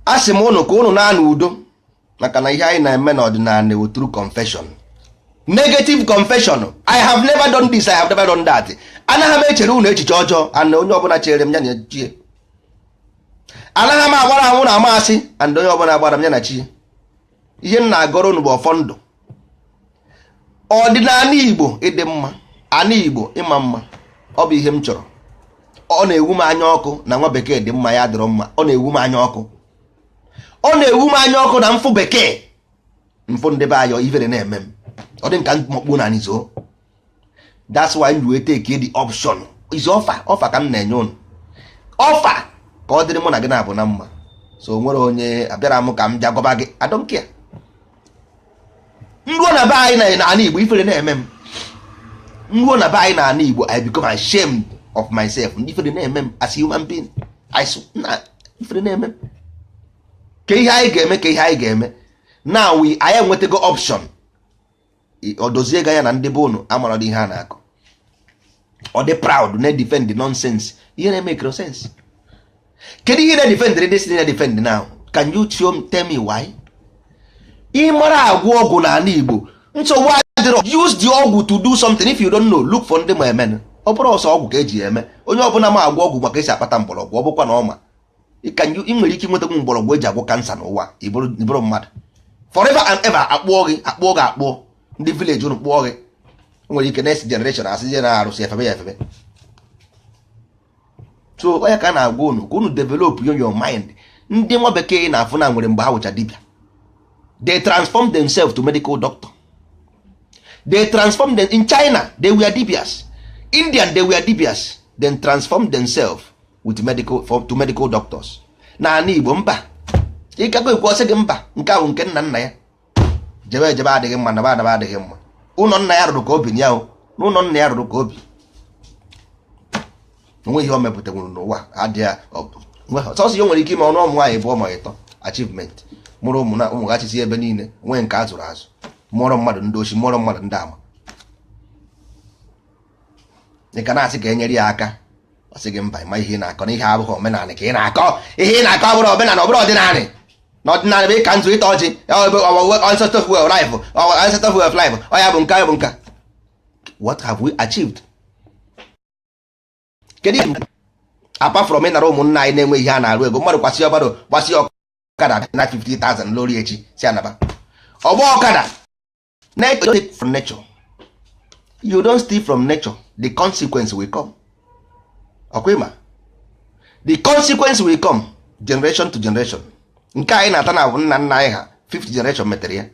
A sị m ụnụ ka ụnụ na-anọ udo, maka na ihe anyị na-eme n'ọdịnala wụ true confession. Negative confession: I have never done this, I have never done that. Anaghị m echere ụnụ echiche ọjọọ, and onye ọbụla chere m ya na chie. Anaghị m agbara anwụ na amasị, and onye ọbụla agbara m ya na chi. Ihe m na-agọrọ unu bụ ọfọ ndụ, ọdịnala Igbo, ịdị mma, ana Igbo ịma mma. Ọ bụ ihe m chọrọ. Ọ na-ewu m anya ọkụ na nwa bekee dị mma, ya dịrọ mma. Ọ na-ewu m anya ọkụ, ọ na-ewu m anya ọkụ na mfụ bekee, mfụ ndị be anyị, ifere na-eme m. Ọ dị nka mkpọkpu na anyị zoo. That's why you will take the option is offer. Offer ka m na-enye unu, offer ka ọ dịrị mụ na gị na-abụ na mma. So nwere onye abịara m ka m bịa gọba gị. I don't care. Nruo na be anyị na ala Igbo, ifere na-eme m. Nruo na be anyị na ala Igbo, I become ashamed of myself. Ifere na-eme m as human being. Na ifere na-eme m. Ka ihe anyị ga-eme, ka ihe anyị ga-eme now, we anyị enwetago option. Ọ dozie ga ya na ndị be unu amara ihe a na-akọ. Ọ dị proud na defend nonsense, ihe na-eme sense. Kedu ihe na-defend this na-defend now? Can you show, tell me why? Ị mara agwọ ọgwụ n'ala Igbo, nsogbu adịrọ. Use the ọgwụ to do something. If you don't know, look for ndị ma eme. Ọ bụrụ ọsọ ọgwụ ka eji eme, onye ọbụla ma agwọ ọgwụ maka esi akpata mgbọrọgwụ, ọ bụkwa na ọ ma ị nwere ike ịnwetakwu mgbọrọgwụ eji agwọ cancer n'ụwa. Ịbụrụ mmadụ forever and ever, akpụọ gị, akpụọ gị, akpụọ ndị village unu, kpụọ gị. Nwere ike next generation asị na arụsị efebe ya efebe. So onye ka a na-agwa unu ka unu develop your mind. Ndị nwa bekee na-afụ na nwere mgbe ha wụcha dibịa. They transform themselves to medical doctor. They transform them. In China, they were dibias. Indian, they were dibias, then transform themselves with medical for, to medical doctors. Na ala Igbo, mba, ịgago ekwu, ọsị gị mba, nke ahụ nke nna nna ya jebe ejebe adịghị mma, naba anaba adịghị mma. Ụlọ nna ya rụrụ ka obi ya o, n'ụlọ nna ya rụrụ ka obi onwe ihe o mepụtanwuru n'ụwa adịghị. Sọsọ ihe o nwere ike ime ọnụ, ụmụ nwaanyị bụ ụmụ ịtọ, achievement, mụrụ ụmụ na ụmụ gachisi ebe niile, nwee nke a zụrụ azụ, mụọrọ mmadụ ndị ochi, mụọrọ mmadụ ndị ama. Ị ka na-asị ka e nyere ya aka, ọ sị gị mba, ịma ihe ị na-akọ na ihe abụghị omenala ka ị na-akọ. Ihe ị na-akọ abụrụ omenala, ọ bụrụ ọdịnala. Na ọdịnala bụ ịka nzu, ịta ọjị, ancestor way of life, ancestor way of life. Ọ ya bụ nka, bụ nka. What have we achieved? Kedu ihe apart from ịnara ụmụnna anyị na-enwe ihe a na-arụ ego? Mmadụ kwasị ọbado, gbasị ọkada na 50,000 lori echi si anaba ọgba ọkada. Nature, take from nature. You don't steal from nature, the consequence will come. Ọkwa ịma, the consequence will come generation to generation. Nke anyị na-ata na nna nna anyị ha, fifth generation metere ya.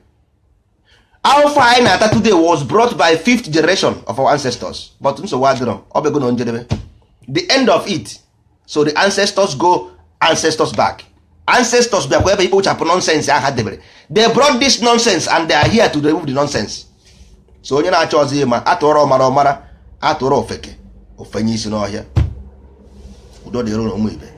Alpha anyị na-ata today was brought by fifth generation of our ancestors. But nsogbu adịrọ, ọ bego na njedebe, the end of it. So the ancestors go, ancestors back, ancestors bịakwa ebe ikpochapụ nonsense aha debere. They brought this nonsense and they are here to remove the nonsense. So onye na-achọ ọzọ ịma, atụrụ ọmara ọmara, atụrụ ofeke ofenye isi n'ọhịa. Udo dịrị ụmụ ibe.